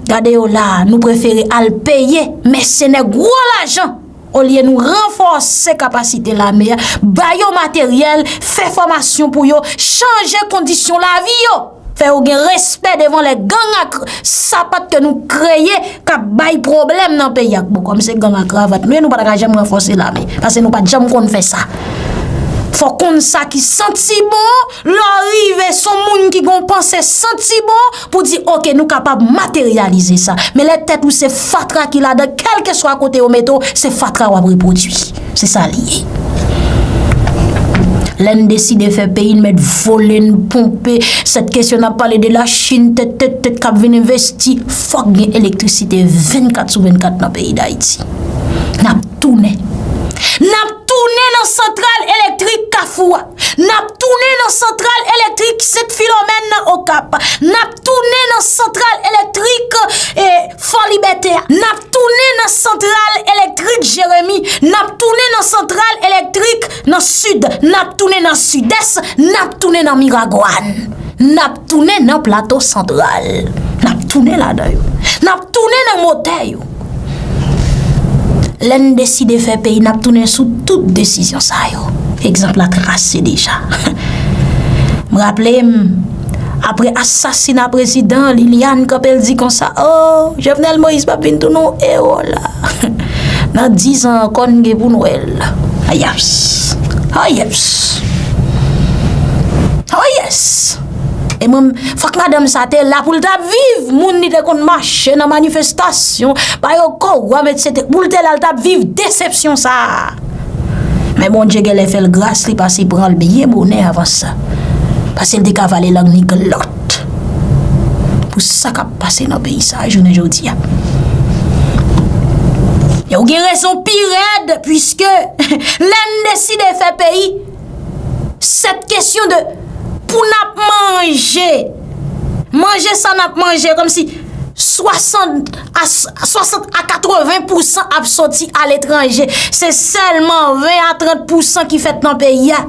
gade yo la, nou prefere al peye mèsenè gwo lajan olye nou ranfòse kapasite lame a, ba yo materyèl, fè fòmasyon pou yo, chanje kondisyon lavi yo, fè yo gen respè devan lè gang ak sapat ke nou kreye k ap bay pwoblèm nan peyi a. Bon, kòm se gang ak kravat nou ye, nou pa ta ka janm ranfòse lame, paske nou pa t janm konn fè sa. Fò konn sa ki santi bon, lè w rive se yon moun ki gon panse santi bon, pou di, oke, nou kapab materyalize sa. Men lè tèt ou se fatra ki ladan, kèlkeswa kote yo mete w, se fatra w ap repwodui. Se sa li ye. Lè n deside fè peyi, n mèt vole, n ponpe. Sèt kesyon n ap pale de Lachin, tèt, tèt, tèt k ap vin envesti. Fòk gen elektrisite vennkat sou vennkat nan peyi Dayiti. N ap tounen. N ap tounen nan santral elektrik Kafou a. N ap tounen nan santral elektrik Sent Filomèn nan Okap. N ap tounen nan santral elektrik, eh, Fò Libète a. N ap tounen nan santral elektrik Jeremi. N ap tounen nan santral elektrik nan Sid. N ap tounen nan Sidès. N ap tounen nan Miragwàn. N ap tounen nan Plato Santral. N ap tounen ladan yo. N ap tounen nan motè yo. Lè n deside fè peyi, n ap tounen sou tout desizyon sa yo. Egzanp la trase deja. M raple m, apre asasina prezidan, Liliane kanpe l di konsa, o, Jovenel Moïse p ap vin tounen yon ewo la. Nan diz an ankò, n gen pou n wè l. Ayas. Ayas. Ayas. E mwen, fòk madanm sa te la pou l t ap viv moun li te konn mache nan manifestasyon, ba yo kowòm, etsetera. Pou l te la, l t ap viv desepsyon sa a. Men Bondye genlè fè l gras, li pase pran l byen bonè avan sa. Paske l te ka vale lang ni glòt. Pou sa k ap pase nan peyi sa a, jounen jodi a. E w gen rezon pi rèd, piske lè n deside fè peyi, sèt kesyon de pou n ap manje, manje sa n ap manje, kòmsi swasant a, swasant a katreven pousan ap soti aletranje. Se sèlman ven a trant pousan ki fèt nan peyi a.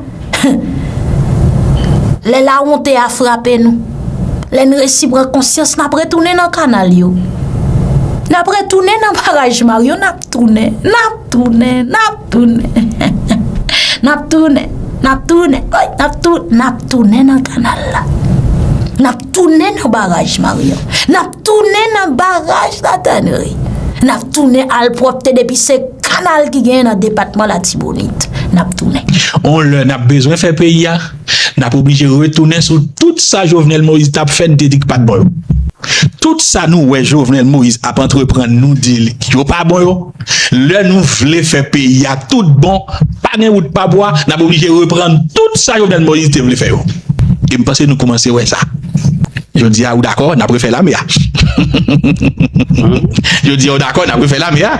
Lè lawonte a frape nou, lè n resi pran konsyans, n ap retounen nan kanal yo. N ap retounen nan baraj Maryon, n ap tounen, n ap tounen, n ap tounen. N ap tounen, n ap tounen, oy, n ap tou-, n ap tounen nan kanal la. N ap tounen nan baraj Maryon. N ap tounen nan baraj Latènri. N ap tounen al pwòpte depi se kanal ki genyen nan depatman Latibonit. N ap tounen. On lè n ap bezwen fè peyi a, n ap oblije retounen sou tout sa Jovenel Moïse t ap fè, n te di k pa t bon yo. Tout sa nou wè Jovenel Moïse ap antreprann, nou di l yo pa bon yo. Lè nou vle fè peyi a tout bon, pa gen wout pa bwa, n ap oblije reprann tout sa Jovenel Moïse te vle fè yo. E m panse nou kòmanse wè sa. Jodi a, ou dakò, n ap refè lame a. Jodi a, ou dakò, n ap refè lame a.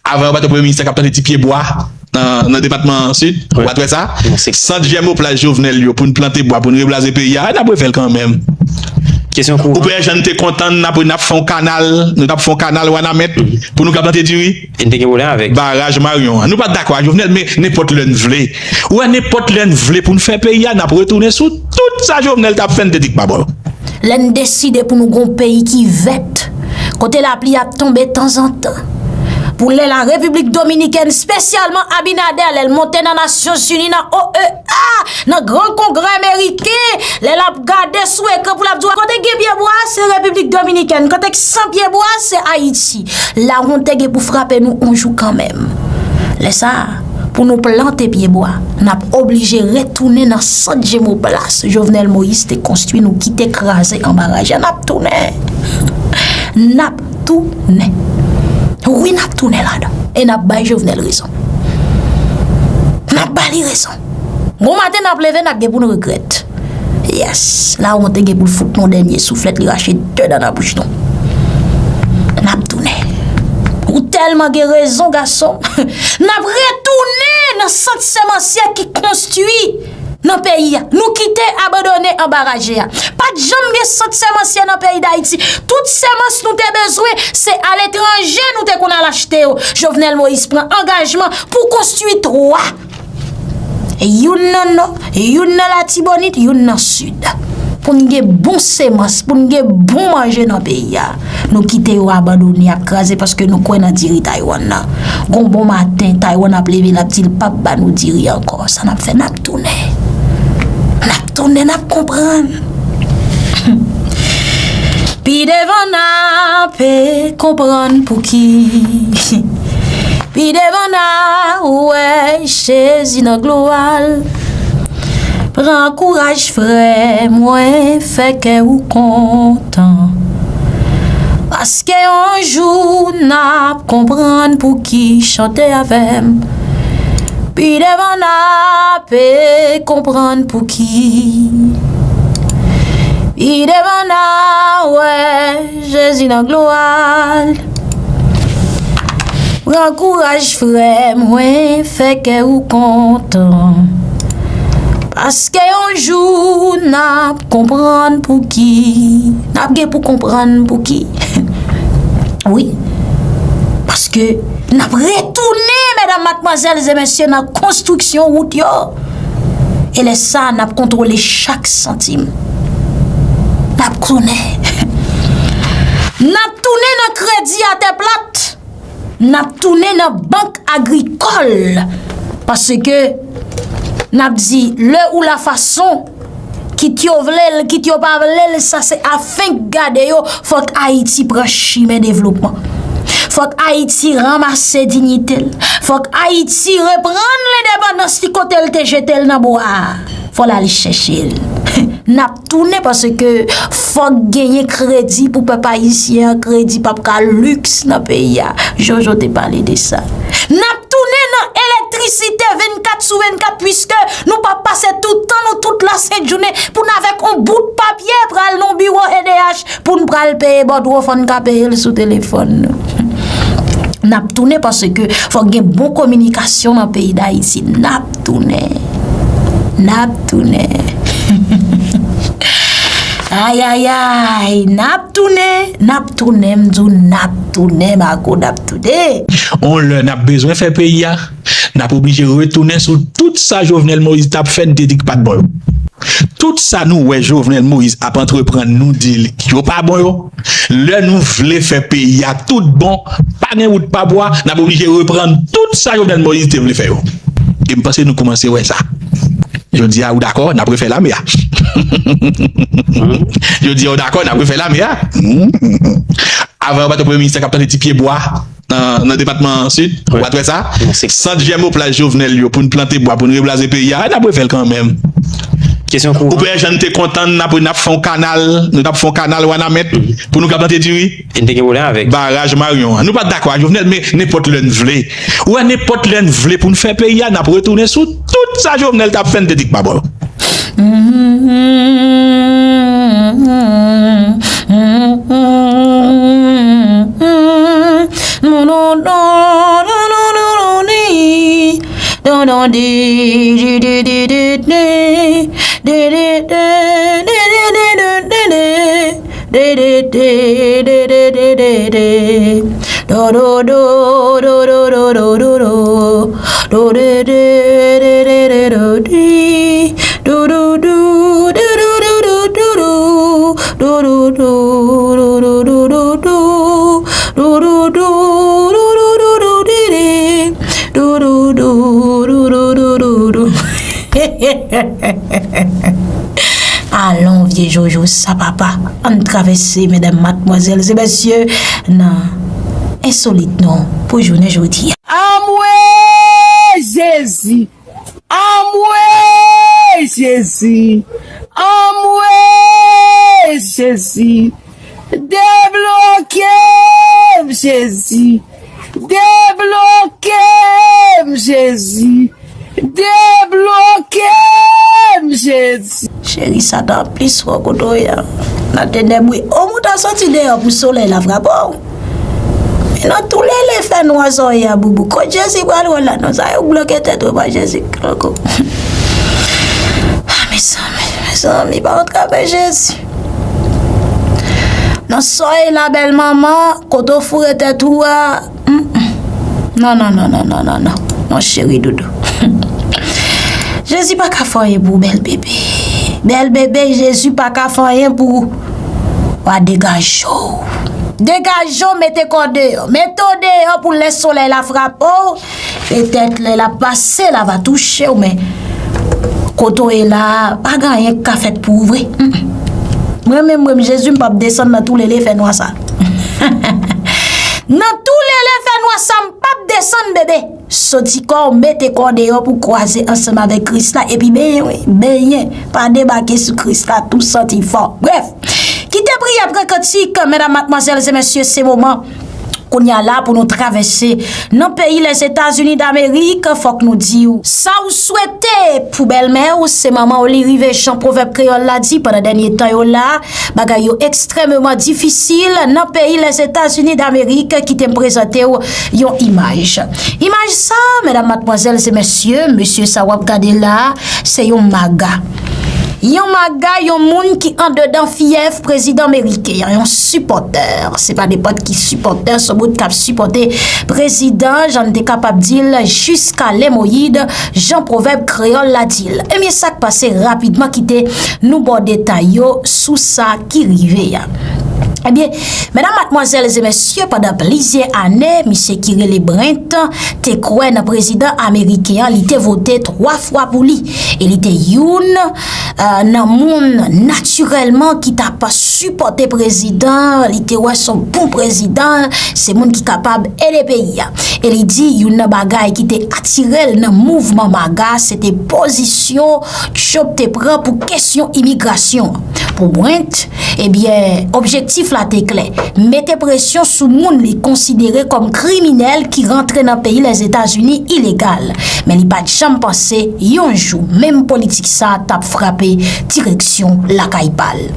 Avan yo pa t premye minis k ap plante ti pye bwa nan, nan depatman Sid. Ou pa t wè sa? Sant jèmoplas Jovenel yo pou n plante bwa, pou n reblaze peyi a, n ap refè l kanmenm. Ou pè Jan te kontan, n ap, n ap fè yon kanal, nou t ap fè yon kanal Wanament pou nou ka plante diri. E n te gen pwoblèm avèk baraj Marion an. Nou pa t dakò ak Jovenel, men nenpòt lè n vle. Ou wè, nenpòt lè n vle pou n fè peyi a, n ap retounen sou tout sa Jovenel t ap fè, n te di k pa bon. Lè n deside pou nou gon peyi ki vèt, kote lapli ap tonbe tanzantan, pou lè la Repiblik Dominikèn, espesyalman Abinader, lè l monte nan Nasyonzini, nan O E A, nan Gran Kongrè Ameriken, lè l ap gade sou ekran pou l ap di w, kote k gen pye bwa, se Repiblik Dominikèn, kote k san pye bwa, se Ayiti. Lawont te gen pou frape nou yon jou kanmenm. Lè sa a, pou nou plante pye bwa, n ap oblije retounen nan sant jemoplas Jovenel Moïse te konstwi, nou kite kraze anba raje a. N ap tounen. N ap tounen. Wi, n ap tounen ladan. E n ap bay Jovenel rezon. N ap ba li rezon. Bon maten, n ap leve, n ap gen pou n regrèt. Yes, lawont te gen pou l fout nou dènye souflèt, li rache de dan nan bouch nou. N ap tounen. Ou tèlman gen rezon, gason. N ap retounen nan sant semansyè ki konstwi nan peyi a. Nou kite abandone anba raje a. Pa t janm gen sant semansyè nan peyi Dayiti. Tout semans nou te bezwen, se aletranje nou te konn al achte yo. Jovenel Moïse pran angajman pou konstwi twa. Youn nan nò, youn nan Latibonit, youn nan sid. Pou n gen bon semans, pou n gen bon manje nan peyi a. Nou kite yo abandone, ap kraze paske nou kwè nan diri Taiwan nan. Gon bon maten, Taiwan ap leve, l ap di l p ap ba nou diri ankò. Sa n ap fè, n ap tounen. N ap tounen, n ap konprann. Pi devan n ape konprann pouki. Pi devan n a wè Jezi nan glwa l. Pran kouraj frè mwen, fè kè ou kontan. Paske yon jou n ap konprann pouki, chante avè m. Pi devan n ape konprann pouki. Pi devan n a wè Jezi nan glwa l. Pran kouraj frè mwen, fè kè ou kontan. Paske yon jou n ap konprann pouki. N ap gen pou konprann pouki. Wi. Paske n ap retounen, medam, madmwazèl e mesye, nan konstriksyon wout yo. E lè sa a, n ap kontwole chak santim. N ap tounen. N ap tounen nan kredi atè plat. N ap tounen nan bank agrikòl. Paske n ap di, le ou la fason, kit yo vle l, kit yo pa vle l, sa se afenk gade yo, fòk Ayiti pran chimen devlopman. Fòk Ayiti ranmase diyite l. Fòk Ayiti reprann lendepandans li kote l te jete l nan bwa a. Fò l al chèche l. N ap tounen paske fòk genyen kredi pou pèp ayisyen an. Kredi p ap ka liks nan peyi a. Jojo te pale de sa. N ap tounen nan elektrisite vennkat sou vennkat, piske nou p ap pase tout tan nou, tout lasent jounen, pou n avèk yon bout papye pral nan yon biwo E D H pou n pral peye bòdwo, fò n ka peye l sou telefòn nou. N ap tounen paske fòk gen bon kominikasyon nan peyi Dayiti. N ap tounen. N ap tounen. Ayayay, n ap tounen, n ap tounen, m di w n ap tounen, Marco, n ap tounen. On lè n ap bezwen fè peyi a, n ap oblije retounen sou tout sa Jovenel Moïse t ap fè, n te di k pa t bon yo. Tout sa nou wè Jovenel Moïse ap antreprann, nou di l yo pa bon yo. Lè nou vle fè peyi a tout bon, pa gen wout pa bwa, n ap oblije reprann tout sa Jovenel Moïse te vle fè yo. E m panse nou kòmanse wè sa. Jodi a, ou dakò, n ap refè lame a. Jodi a, ou dakò, n ap refè lame a. Avan yo pa t premye minis k ap plante ti pye bwa nan, nan depatman Sid. Ou pa t wè sa? Sant jèmoplas Jovenel yo pou n plante bwa, pou n reblaze peyi a, n ap refè l kanmenm. Ou pè Jan te kontan, n ap, n ap fè yon kanal, nou t ap fè yon kanal Wanament pou nou ka plante diri. E n te gen pwoblèm avèk baraj Marion an. Nou pa t dakò ak Jovenel, men nenpòt lè n vle. Ou wè, nenpòt lè n vle pou n fè peyi a, n ap retounen sou tout sa Jovenel t ap fè, n te di k pa bon. Alon, vye Jojo, sa papa. Ann travèse, medam, madmwazèl e mesye, nan ensolit nou pou jounen jodi a. Anmwe Jezi! Anmwe Jezi! Anmwe Jezi! Debloke m, Jezi! Debloke m, Jezi! Debloke m, Jezi! Cheri, Satan ap plis fò kote w ye a. Nan tenèb, wi. Ou ta soti deyò pou solèy la frape w. Men nan tou lele fènwa sa w ye a, boubou. Kot Jezi pral wè w la? Non, sa yo bloke tèt ou, pa Jezi. Koko. Ah, mezanmi, mezanmi, pa antrave Jezi. Nan sòy la, bèl manman, kote w foure tèt ou a. Mm, mm. Non, non, non, non, non, non, non. Non, cheri doudou. Jezi pa ka fè anyen pou ou, bèl bebe. Bèl bebe, Jezi pa ka fè anyen pou ou. Wa degaje w. Degaje w, mete kò w deyò. Mete w deyò pou lè solèy la frape w. Petèt lè l ap pase la va touche w, men kote w ye la, pa gen anyen k ka fèt pou ou vre. Mm, mm. Mwen menm, mwen, Jezi, m p ap desann nan tou lele fènwa sa. Nan tou lele fènwa sa, m p ap desann, bebe. Soti kò w, mete kò w deyò pou kwaze ansanm avèk Kris la, epi benyen, wi, benyen. Pa debake sou Kris la, tou santi fò. Brèf, kite priyè pran kantik, medam, madmwazèl e mesye, se moman. Kounye a la, pou nou travèse nan peyi Lèzetazini Damerik, fòk nou di w, sa w swete pou bèlmè w, se manman w li rive, jan pwovèb kreyòl la di, pandan dènye tan yo la, bagay yo ekstrèmeman difisil nan peyi Lèzetazini Damerik. Kite m prezante w yon imaj. Imaj sa, medam, madmwazèl e mesye, mesye sa w ap gade la, se yon maga. Yon maga, yon moun ki andedan fyèf prezidan meriken an, yon sipòtè. Se pa nenpòt ki sipòtè, se yon moun k ap sipòte prezidan, jan n te kapab di l, jiska lè Moyid, jan pwovèb kreyòl la di l. Ebyen, sa k pase rapidman, kite nou ba w detay yo sou sa ki rive a. Ebyen, medam, madmwazèl e mesye, pandan plizyè ane, misye ki rele Brent te kwè nan prezidan ameriken an, li te vote twa fwa pou li. E li te youn, euh, nan moun natirèlman ki t ap sipòte prezidan, li te wè se yon bon prezidan, se moun ki kapab ede peyi a. E li di youn nan bagay ki te atire l nan mouvman maga, se te pozisyon Trump te pran pou kesyon imigrasyon an. Pou Brent, ebyen, objektif la te klè, mete presyon sou moun li konsidere kòm kriminèl ki rantre nan peyi Lèzetazini ilegal. Men li pa t janm panse yon jou menm politik sa t ap frape direksyon lakay pa l.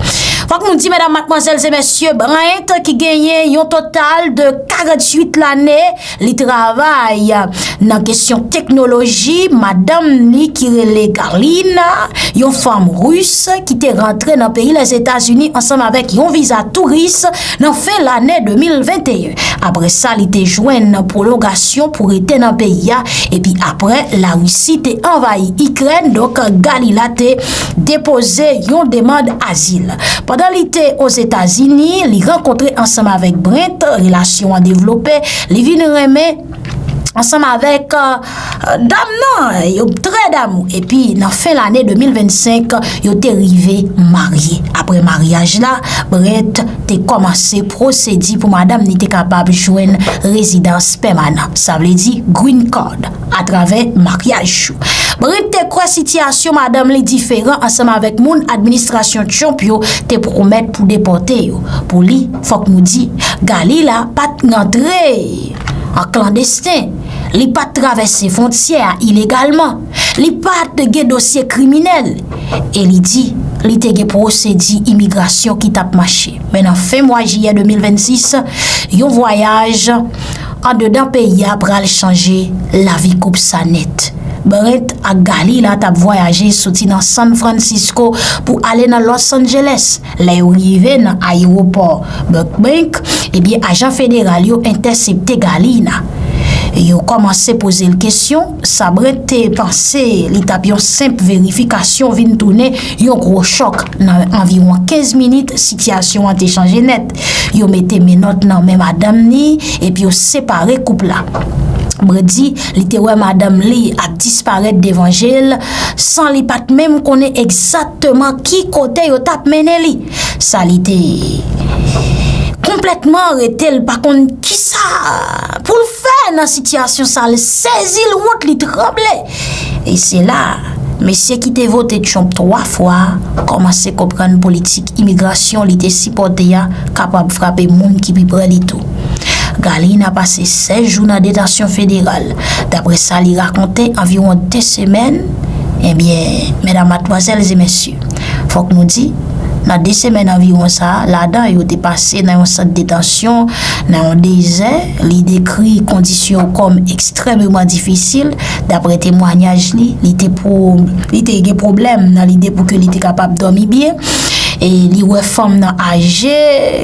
Fòk nou di, medam, madmwazèl e mesye, Brent ki genyen yon total de karanntuit lane, li travay nan kesyon teknoloji, madanm li ki rele Galina, yon fanm ris ki te rantre nan peyi Lèzetazini ansanm avèk yon viza touris nan fen lane de mil venteyen. Apre sa, li te jwenn pwolongasyon pou rete nan peyi a, epi apre Larisi te anvayi Ikrèn, donk Galina te depoze yon demann azil. Pandan li te Ozetazini, li rankontre ansanm avèk Brent, relasyon an devlope, li vin renmen ansanm avèk, euh, dam nan, yo trè damou. Epi nan fen lane de mil vennsenk, yo te rive marye. Apre maryaj la, Brent te kòmanse pwosedi pou madanm ni te kapab jwenn rezidans pèmanan, sa vle di green card, atravè maryaj yo. Brent te kwè sitiyasyon madanm li diferan ansanm avèk moun administrasyon Trump yo te pwomèt pou depòte yo. Pou li, fòk nou di, Galina pa t rantre an klandesten. Li pa t travèse fwontyè a ilegalman. Li pa t gen dosye kriminèl. E li di, li te gen pwosedi imigrasyon ki t ap mache. Men nan fen mwa jiyè de mil vennsis, yon vwayaj andedan peyi a pral chanje lavi koup sa nèt. Brent ak Galina t ap vwayaje soti nan San Francisco pou ale nan Los Angeles. Lè yo rive nan ayewopò Burbank, ebyen, ajan federal yo entèsepte Galina. Yo kòmanse poze l kesyon, sa Brent te panse li t ap yon senp verifikasyon vin tounen yon gwo chòk. Nan anviwon kenz minit, sitiyasyon an te chanje nèt. Yo mete menòt nan men madanm ni, epi yo separe koup la. Brent di li te wè madanm li ap disparèt devan je l, san li pa t menm konnen egzakteman ki kote yo t ap mennen li. Sa li te konplètman rete, l pa konn kisa pou l fè nan sitiyasyon sa, l sezi, l wont, li tranble. E se la, mesye ki te vote Trump twa fwa kòmanse konprann politik imigrasyon li te sipòte a kapab frape moun ki pi pre li tou. Galina pase sèz jou nan detansyon federal. Daprè sa li rakonte, anviwon de semèn, ebyen, medam, madmwazèl e mesye, fòk nou di, nan de semèn anviwon sa, ladan yo te pase nan yon sant detansyon, nan yon dezè. Li dekri kondisyon yo kòm ekstrèmeman difisil. Daprè temwayaj li, li te pou, li te gen pwoblèm nan lide pou ke li te kapab dòmi byen. E li wè fanm nan aje,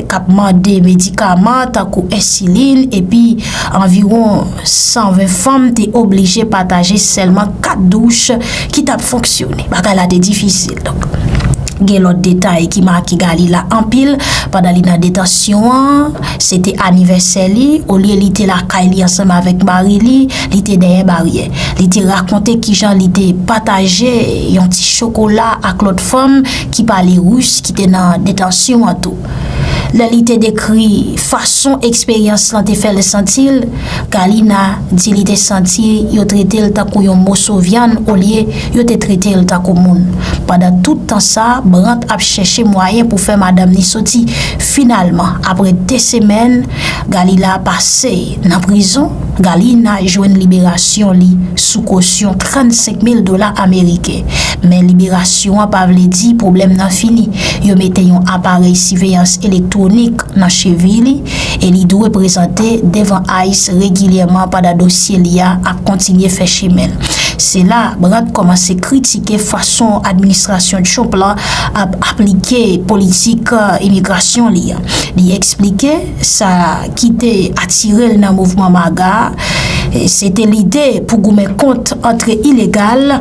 k ap mande medikaman tankou ensilin, epi anviwon san ven fanm te oblije pataje sèlman kat douch ki t ap fonksyone. Bagay la te difisil. Donk, gen lòt detay ki make Galina anpil pandan li nan detansyon an. Se te anivèsè li, olye li te lakay li ansanm avèk mari li, li te dèyè baryè. Li te rakonte kijan li te pataje yon ti chokola ak lòt fanm ki pale ris ki te nan detansyon an tou. Lè li te dekri fason eksperyans lan te fè l santi l, Galina di li te santi yo trete l tankou yon moso vyann olye yo te trete l tankou moun. Pandan tout tan sa, Brent ap chèche mwayen pou fè madanm ni soti. Finalman, apre de semèn, Galina pase nan prizon. Galina jwenn liberasyon li sou kosyon trannsenk mil dola ameriken. Men liberasyon an pa vle di pwoblèm nan fini. Yo mete yon aparèy siveyans elektwonik nan chevi li e li dwe prezante devan ice regilyèman pandan dosye li a ap kontinye fè chemen l. Se la, Brent kòmanse kritike fason administrasyon Trump la ap aplike politik, eh, imigrasyon li a. Li eksplike sa ki te atire l nan mouvman MAGA, eh, se te lide pou goumen kont antre ilegal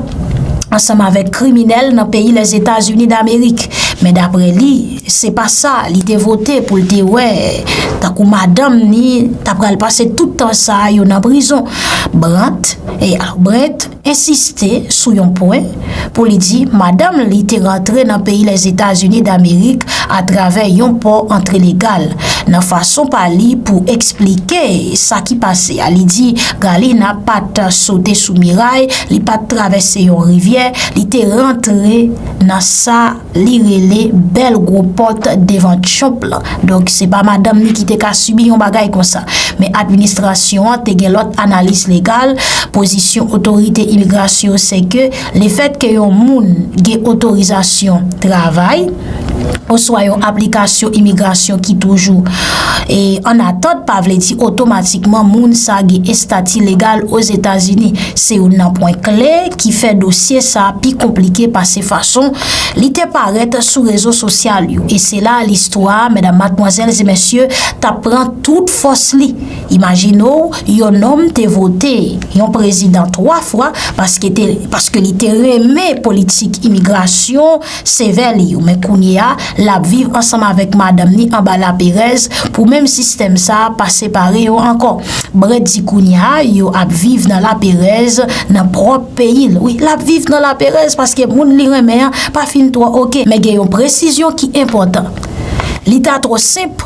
ansanm avèk kriminèl nan peyi Lèzetazini Damerik. Men daprè li, se pa sa li te vote pou l te wè, tankou madanm ni ta pral pase tout tan sa a yo nan prizon. Brent, e, Brent ensiste sou yon pwen pou li di madanm li te rantre nan peyi Lèzetazini Damerik atravè yon pò antre legal. Nan fason pa li pou eksplike sa ki pase a, li di Galina pa t sote sou miray, li pa t travèse yon rivyè, li te rantre nan sa li rele bèl gwo pòt devan Trump lan. Donk, se pa madanm ni ki te ka sibi yon bagay konsa. Men administrasyon an te gen lòt analiz legal. Pozisyon otorite imigrasyon yo se ke lefètke yon moun gen otorizasyon travay, oswa yon aplikasyon imigrasyon ki toujou, e, an atant, pa vle di otomatikman moun sa gen estati legal Ozetazini. Se youn nan pwen kle ki fè dosye sa pi konplike pase fason li te parèt sou rezo sosyal yo. E se la listwa, medam, madmwazèl e mesye, t ap pran tout fòs li. Imajine w, yon nonm te vote yon prezidan twa fwa paske te, paske li te renmen politik imigrasyon sevè li yo. Men kounye a, l ap viv ansanm avèk madanm ni anba laperèz pou menm sistèm sa a pa separe yo ankò. Brent di kounye a, yo ap viv nan laperèz nan pwòp peyi l. Wi, l ap viv nan laperèz paske moun li renmen an pa fin twò oke. Men gen yon presizyon ki enpòtan. Li ta twò senp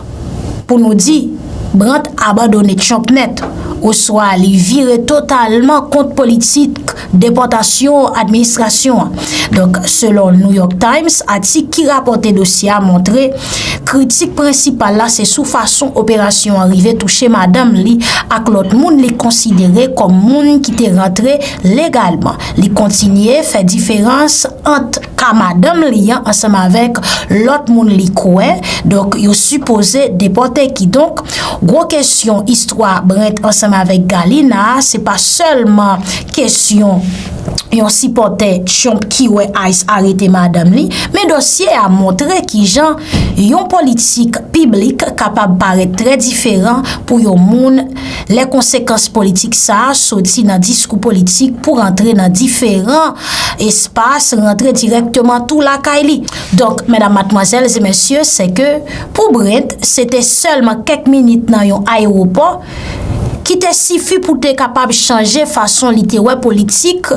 pou nou di Brent abandone Trump nèt. oswa li vire totalman kont politik depòtasyon administrasyon an. Donk, selon New York Times, atik ki rapòte dosye a montre kritik prensipal la se sou fason operasyon an rive touche madanm li ak lòt moun li konsidere kòm moun ki te rantre legalman. Li kontinye fè diferans ant ka madanm li an ansanm avèk lòt moun li kwè, donk, yo sipoze depòte. Kidonk, gwo kesyon istwa Brent ansanm avèk Galina a, se pa sèlman kesyon yon sipòtè Trump ki wè ICE arete madanm li, men dosye a montre kijan yon politik piblik kapab parèt trè diferan pou yon moun lè konsekans politik sa a soti nan diskou politik pou rantre nan diferan espas, rantre dirèkteman tou lakay li. Donk, medam, madmwazèl e mesye, se ke pou Brent, se te sèlman kèk minit nan yon ayewopò ki te sifi pou te kapab chanje fason li te wè politik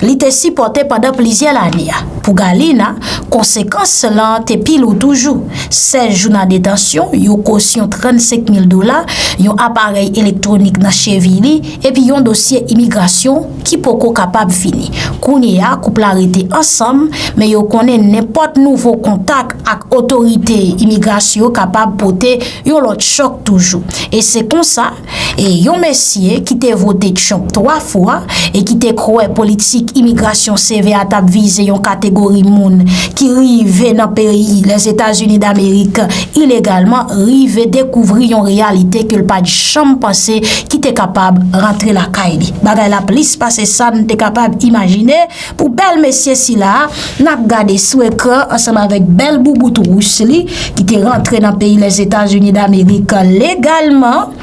li te sipòte pandan plizyè lane a. Pou Galina, konsekans lan te pi lou toujou. Sèz jou nan detansyon, yon kosyon trannsenk mil dola, yon aparèy elektwonik nan chevi li, epi yon dosye imigrasyon ki poko kapab fini. Kounye a, koup la rete ansanm, men yo konnen nenpòt nouvo kontak ak otorite imigrasyon yo kapab pote yon lòt chòk toujou. E se konsa, e yon mesye ki te vote Trump twa fwa e ki te kwè politik imigrasyon sevè a t ap vize yon kategori moun ki rive nan peyi Lèzetazini Damerik ilegalman, rive dekouvri yon reyalite ke l pa t janm panse ki te kapab rantre lakay li. Bagay la plis pase sa n te kapab imajine. Pou bèl mesye sila a, n ap gade sou ekran ansanm avèk bèl boubout wouch li, ki te rantre nan peyi Lèzetazini Damerik legalman,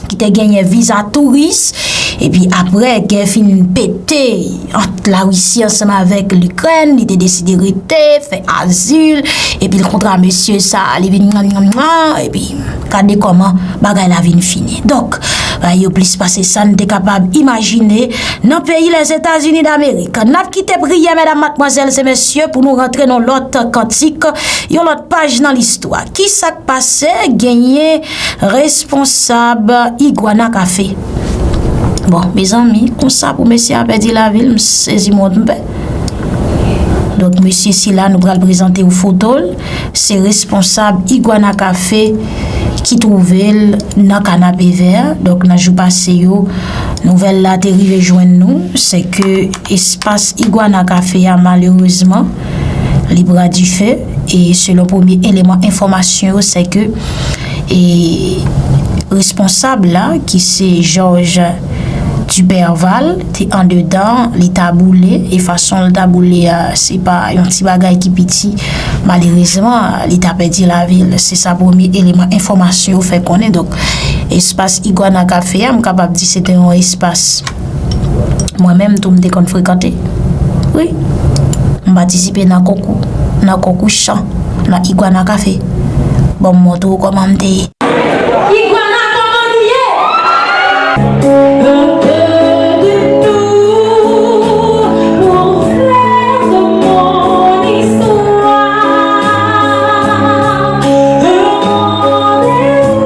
ki te genyen viza touris, epi apre gè fin pete ant Larisi ansanm avèk Likrèn, li te deside rete, fè azil, epi l kontra mesye sa, li vin nyan, nyan, nyan, epi gade kòman bagay la vin fini. Donk, bagay yo plis pase sa n te kapab imajine nan peyi Lèzetazini Damerik. N ap kite priyè, medam, madmwazèl e mesye, pou nou rantre nan lòt kantik, yon lòt paj nan listwa. Ki sa k pase? Genyen responsab Iguana Café. Bon, mezanmi, konsa pou mesye a pèdi lavi l, m sezi, m wont, m pè. Donk, mesye sila, nou pral prezante w foto l. Se responsab Iguana Café ki twouve l nan Kanapevè. Donk, nan jou pase yo, nouvèl la te rive jwenn nou, se ke espas Iguana Café a, malerezman, li pran dife. E selon premye eleman enfòmasyon yo, se ke, e, responsab la, ki se Georges Duperval, te andedan, li ta boule, e fason l ta boule a, se pa yon ti bagay ki piti. Malerezman, li ta pèdi lavi l. Se sa premye eleman enfòmasyon yo fè konnen. Donk, espas Iguana Café a, m kapab di se te yon espas mwen menm tou m te konn frekante. Wi. M patisipe nan konkou, nan konkou chan, nan Iguana Café. Bon, m montre w kòman m te ye. Iguana, kòman nou ye? Un peu de tout pour faire de mon histoire un rendez-vous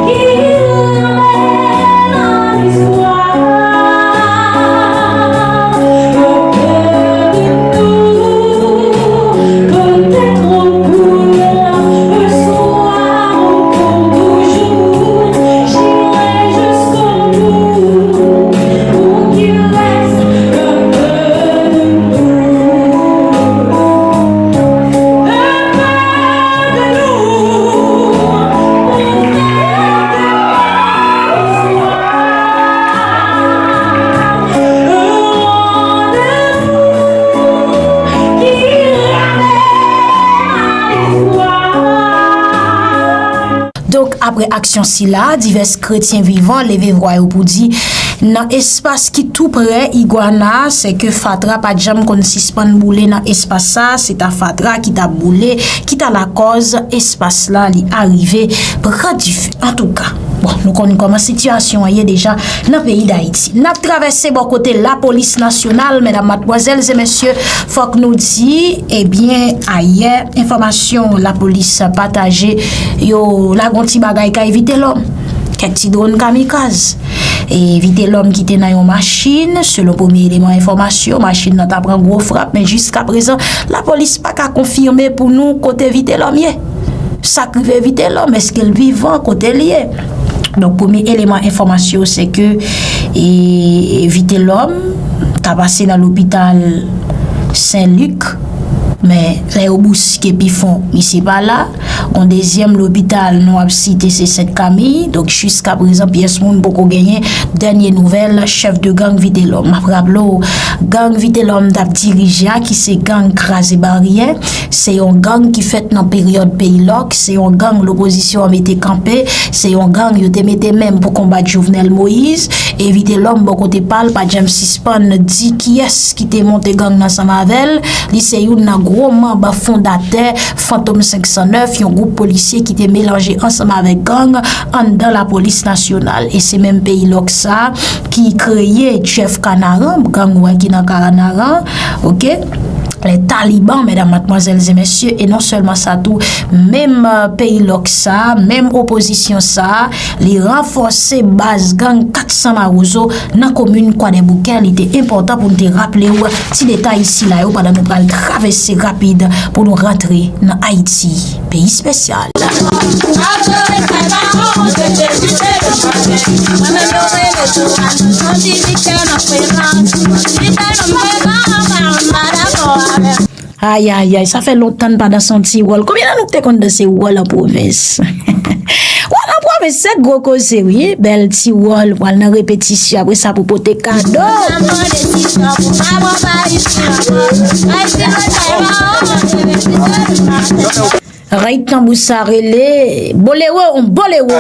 qui ramène à l'histoire. Un peu de tout, peut-être pour un soir ou pour toujours. J'irai jusqu'au bout pour qu'il reste un peu de nous. Un peu de nous pour faire de l'histoire un rendez-vous qui ramène à l'histoire. Donk, apre aksyon sila, divès kretyen vivan leve vwa yo pou di, nan espas ki tou prè Iguana, se ke fatra pa t janm konn sispann boule nan espas sa, se ta fatra ki t ap boule, ki ta lakòz espas la li arive pran dife. Antouka, bon, nou konn kòman sitiyasyon an ye deja nan peyi Dayiti. N ap travèse bò kote lapolis nasyonal, medam, madmwazèl e mesye, fòk nou di, ebyen, ayè, enfòmasyon lapolis pataje yo lage yon ti bagay k a evite lòm. kèk ti dwòn kamikaz. E Vitelhomme ki te nan yon machin, selon premye eleman enfòmasyon, machin nan ta pran gwo frap, men jiskaprezan, lapolis pa ka konfime pou nou kote Vitelhomme ye. Sa k rive Vitelhomme, èske l vivan, kote l ye? Donk, premye eleman enfòmasyon, se ke, e, Vitelhomme ta pase nan lopital Sen Lik, men lè yo bouske pi fon, misye pa la. Yon dezyèm lopital nou ap site se Sent Kami. Donk, jiskaprezan, pyès moun poko genyen dènye nouvèl chèf de gang Vitelhomme. M ap raple w, gang Vitelhomme t ap dirije a, ki se gang Kraze Baryè, se yon gang ki fèt nan peryòd Peyi Lòk, se yon gang lopozisyon an mete kanpe, se yon gang yo te mete menm pou konbat Jovenel Moïse. E Vitelhomme, bò kote pa l, pa t janm sispann di kiyès ki te monte gang nan ansanm avè l. Li se youn nan gwo manm fondatè Fantom senk san nèf, yon gwoup polisye ki te melanje ansanm avèk gang anndan lapolis nasyonal. E se menm Peyi Lòk sa ki kreye Chèf Kanaran, gang ou wè ki nan Kanaran, oke? Les Talibans, medam, madmwazèl e mesye, e non sèlman sa tou, menm, euh, Peyi Lòk sa, menm opozisyon sa, li ranfòse baz gang kat san Mawozo nan komin Kwadèboukè. Li te enpòtan pou n te raple w ti detay sila yo pandan nou pral travèse rapid pou nou rantre nan Ayiti, peyi espesyal. Ayayay, sa fè lontan n pa danse yon ti wòl. Konbyen nan nou k te konn danse wòl an pwovens? Wòl an pwovens, se gwo koze, wi. Bèl ti wòl, pral nan repetisyon, apre sa pou pote kado. Rèy tanbou sa rele bolero, on bolero.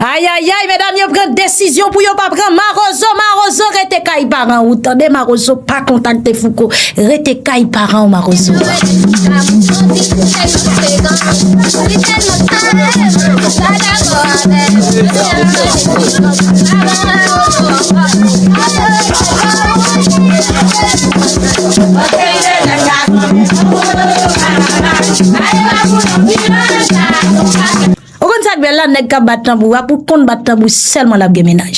Ayayay, medam yo pran desizyon pou yo pa pran Mawozo. Mawozo, rete kay paran ou, tande, Mawozo, pa kontakte Fouco. Rete kay paran w, Mawozo. Ou konn sa k bèl la, nèg k ap bat tanbou a, pou konn bat tanbou sèlman l ap gen mennaj.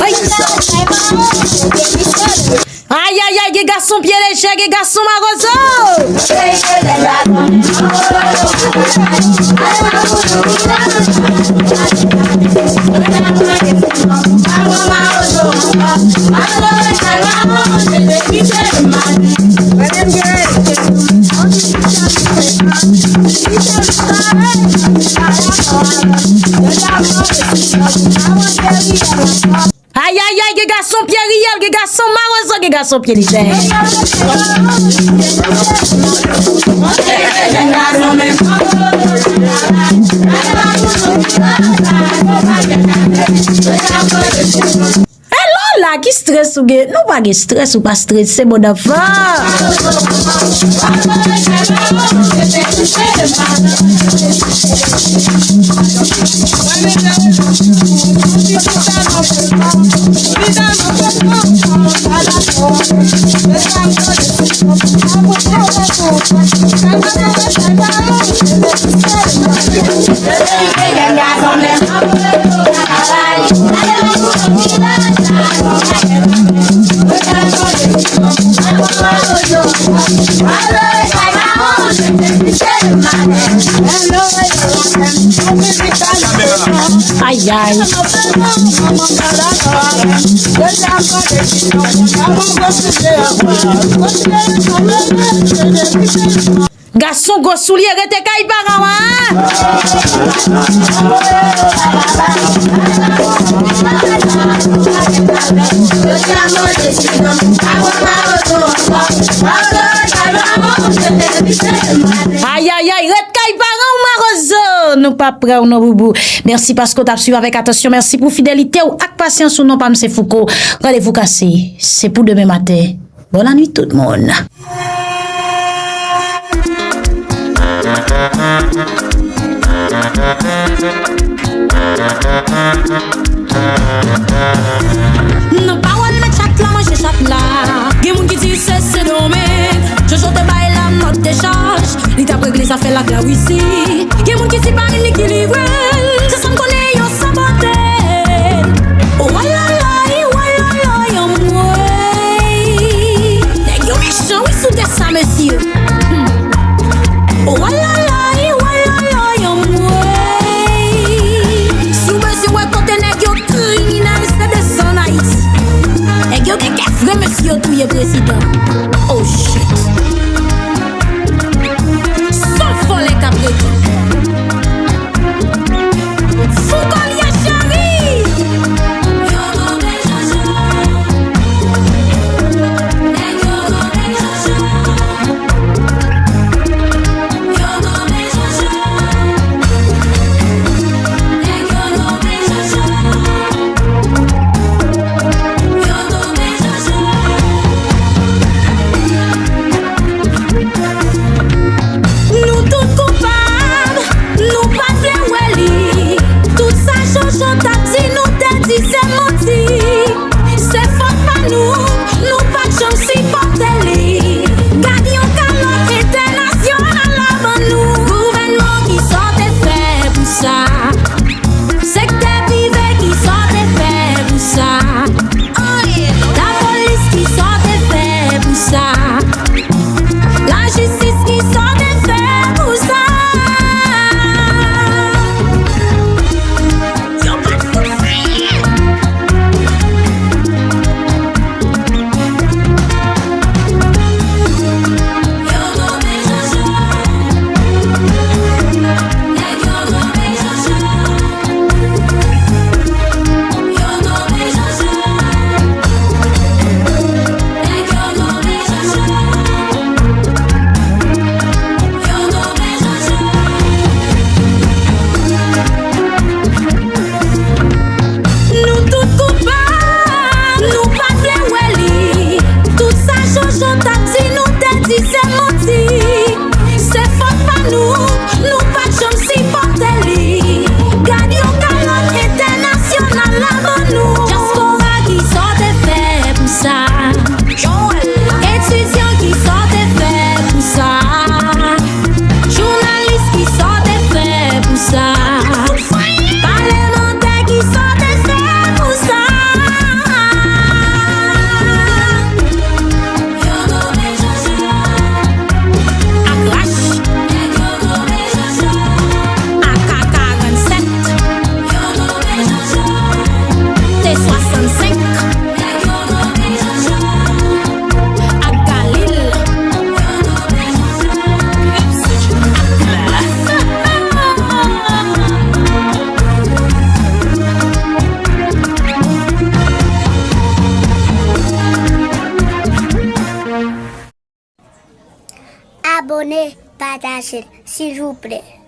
Ay! Ayayay, gen gason pye lejè, gen gason mawozo. Ayayay, gen gason pye riyèl, gen gason mawozo, gen gason pye lejè. Hello la, ki strès ou gen? Nou pa gen strès, ou pa strese, bon anfan. Ayay. Gason gwo soulye, rete kay paran w, a. Ayayay, ret kay paran w, mawozo. Nou pa prè w non, boubou. Mèsi paske w t ap swiv avèk atansyon. Mèsi pou fidelite w ak pasyans ou. Non pa m se Fouco. Randevou kase. Se pou demen maten. Bòn lannwit tout moun. Nan pawòl mèt chat la manje chat la. Gen moun ki di se Sendomeng. Jojo te bay la nòt dechaj. Li t ap regle zafè lak Larisi. Gen moun ki di pa menm li ki livre l. Se sa m konnen yo sabote l. Walalay, walalay, anmwey. Nèg yo mechan wi sou tè sa, mesye. Hmm. Walalay, walalay, anmwey. Si w bezwen wè kote nèg yo kriminèl, se desann Ayiti. Nèg yo gen kè vre, mesye, yo touye prezidan. Oh shit. Son vòlè k ap rete. Fouco l ye cheri. Yo gonbe Jojo. Nèg yo gonbe Jojo. Yo gonbe Jojo. Nèg yo gonbe Jojo. Yo gonbe Jojo. Nou tout koupab, nou pa t vle wè li. Tout sa Jojo t ap di, nou te di se manti. Se fòt pa nou, nou pa t janm sipòte li. Gad yon kalòt entènasyonal la ban nou. Gouvènman, kisa w te fè pou sa? Sektè prive, kisa w te fè pou sa? Anyen non. Lapolis, kisa w te fè pou sa? Lajistis, kisa w te fè pou sa? Yo pa t fout anyen. Yo gonbe Jojo. Nèg yo gonbe Jojo. Nou tout koupab, nou pa t vle wè li. Tout sa Jojo t ap di, nou te di se manti. Se fòt pa nou, nou pa t janm sipòte li. Gad yon kalòt entènasyonal la ban nou. Dyaspora, kisa w te fè pou sa? Etidyan, kisa w te fè pou sa? Jounalis, kisa w te fè pou sa? Palemantè, kisa w te fè pou sa? Yo gonbe Jojo. Ak Rach. Nèg yo gonbe Jojo. A K karannsèt. Yo gonbe Jojo. T swasannsèk. Nèg yo gonbe Jojo. Ak Galil. Yo gonbe Jojo. Abone, pataje l, silvouplè.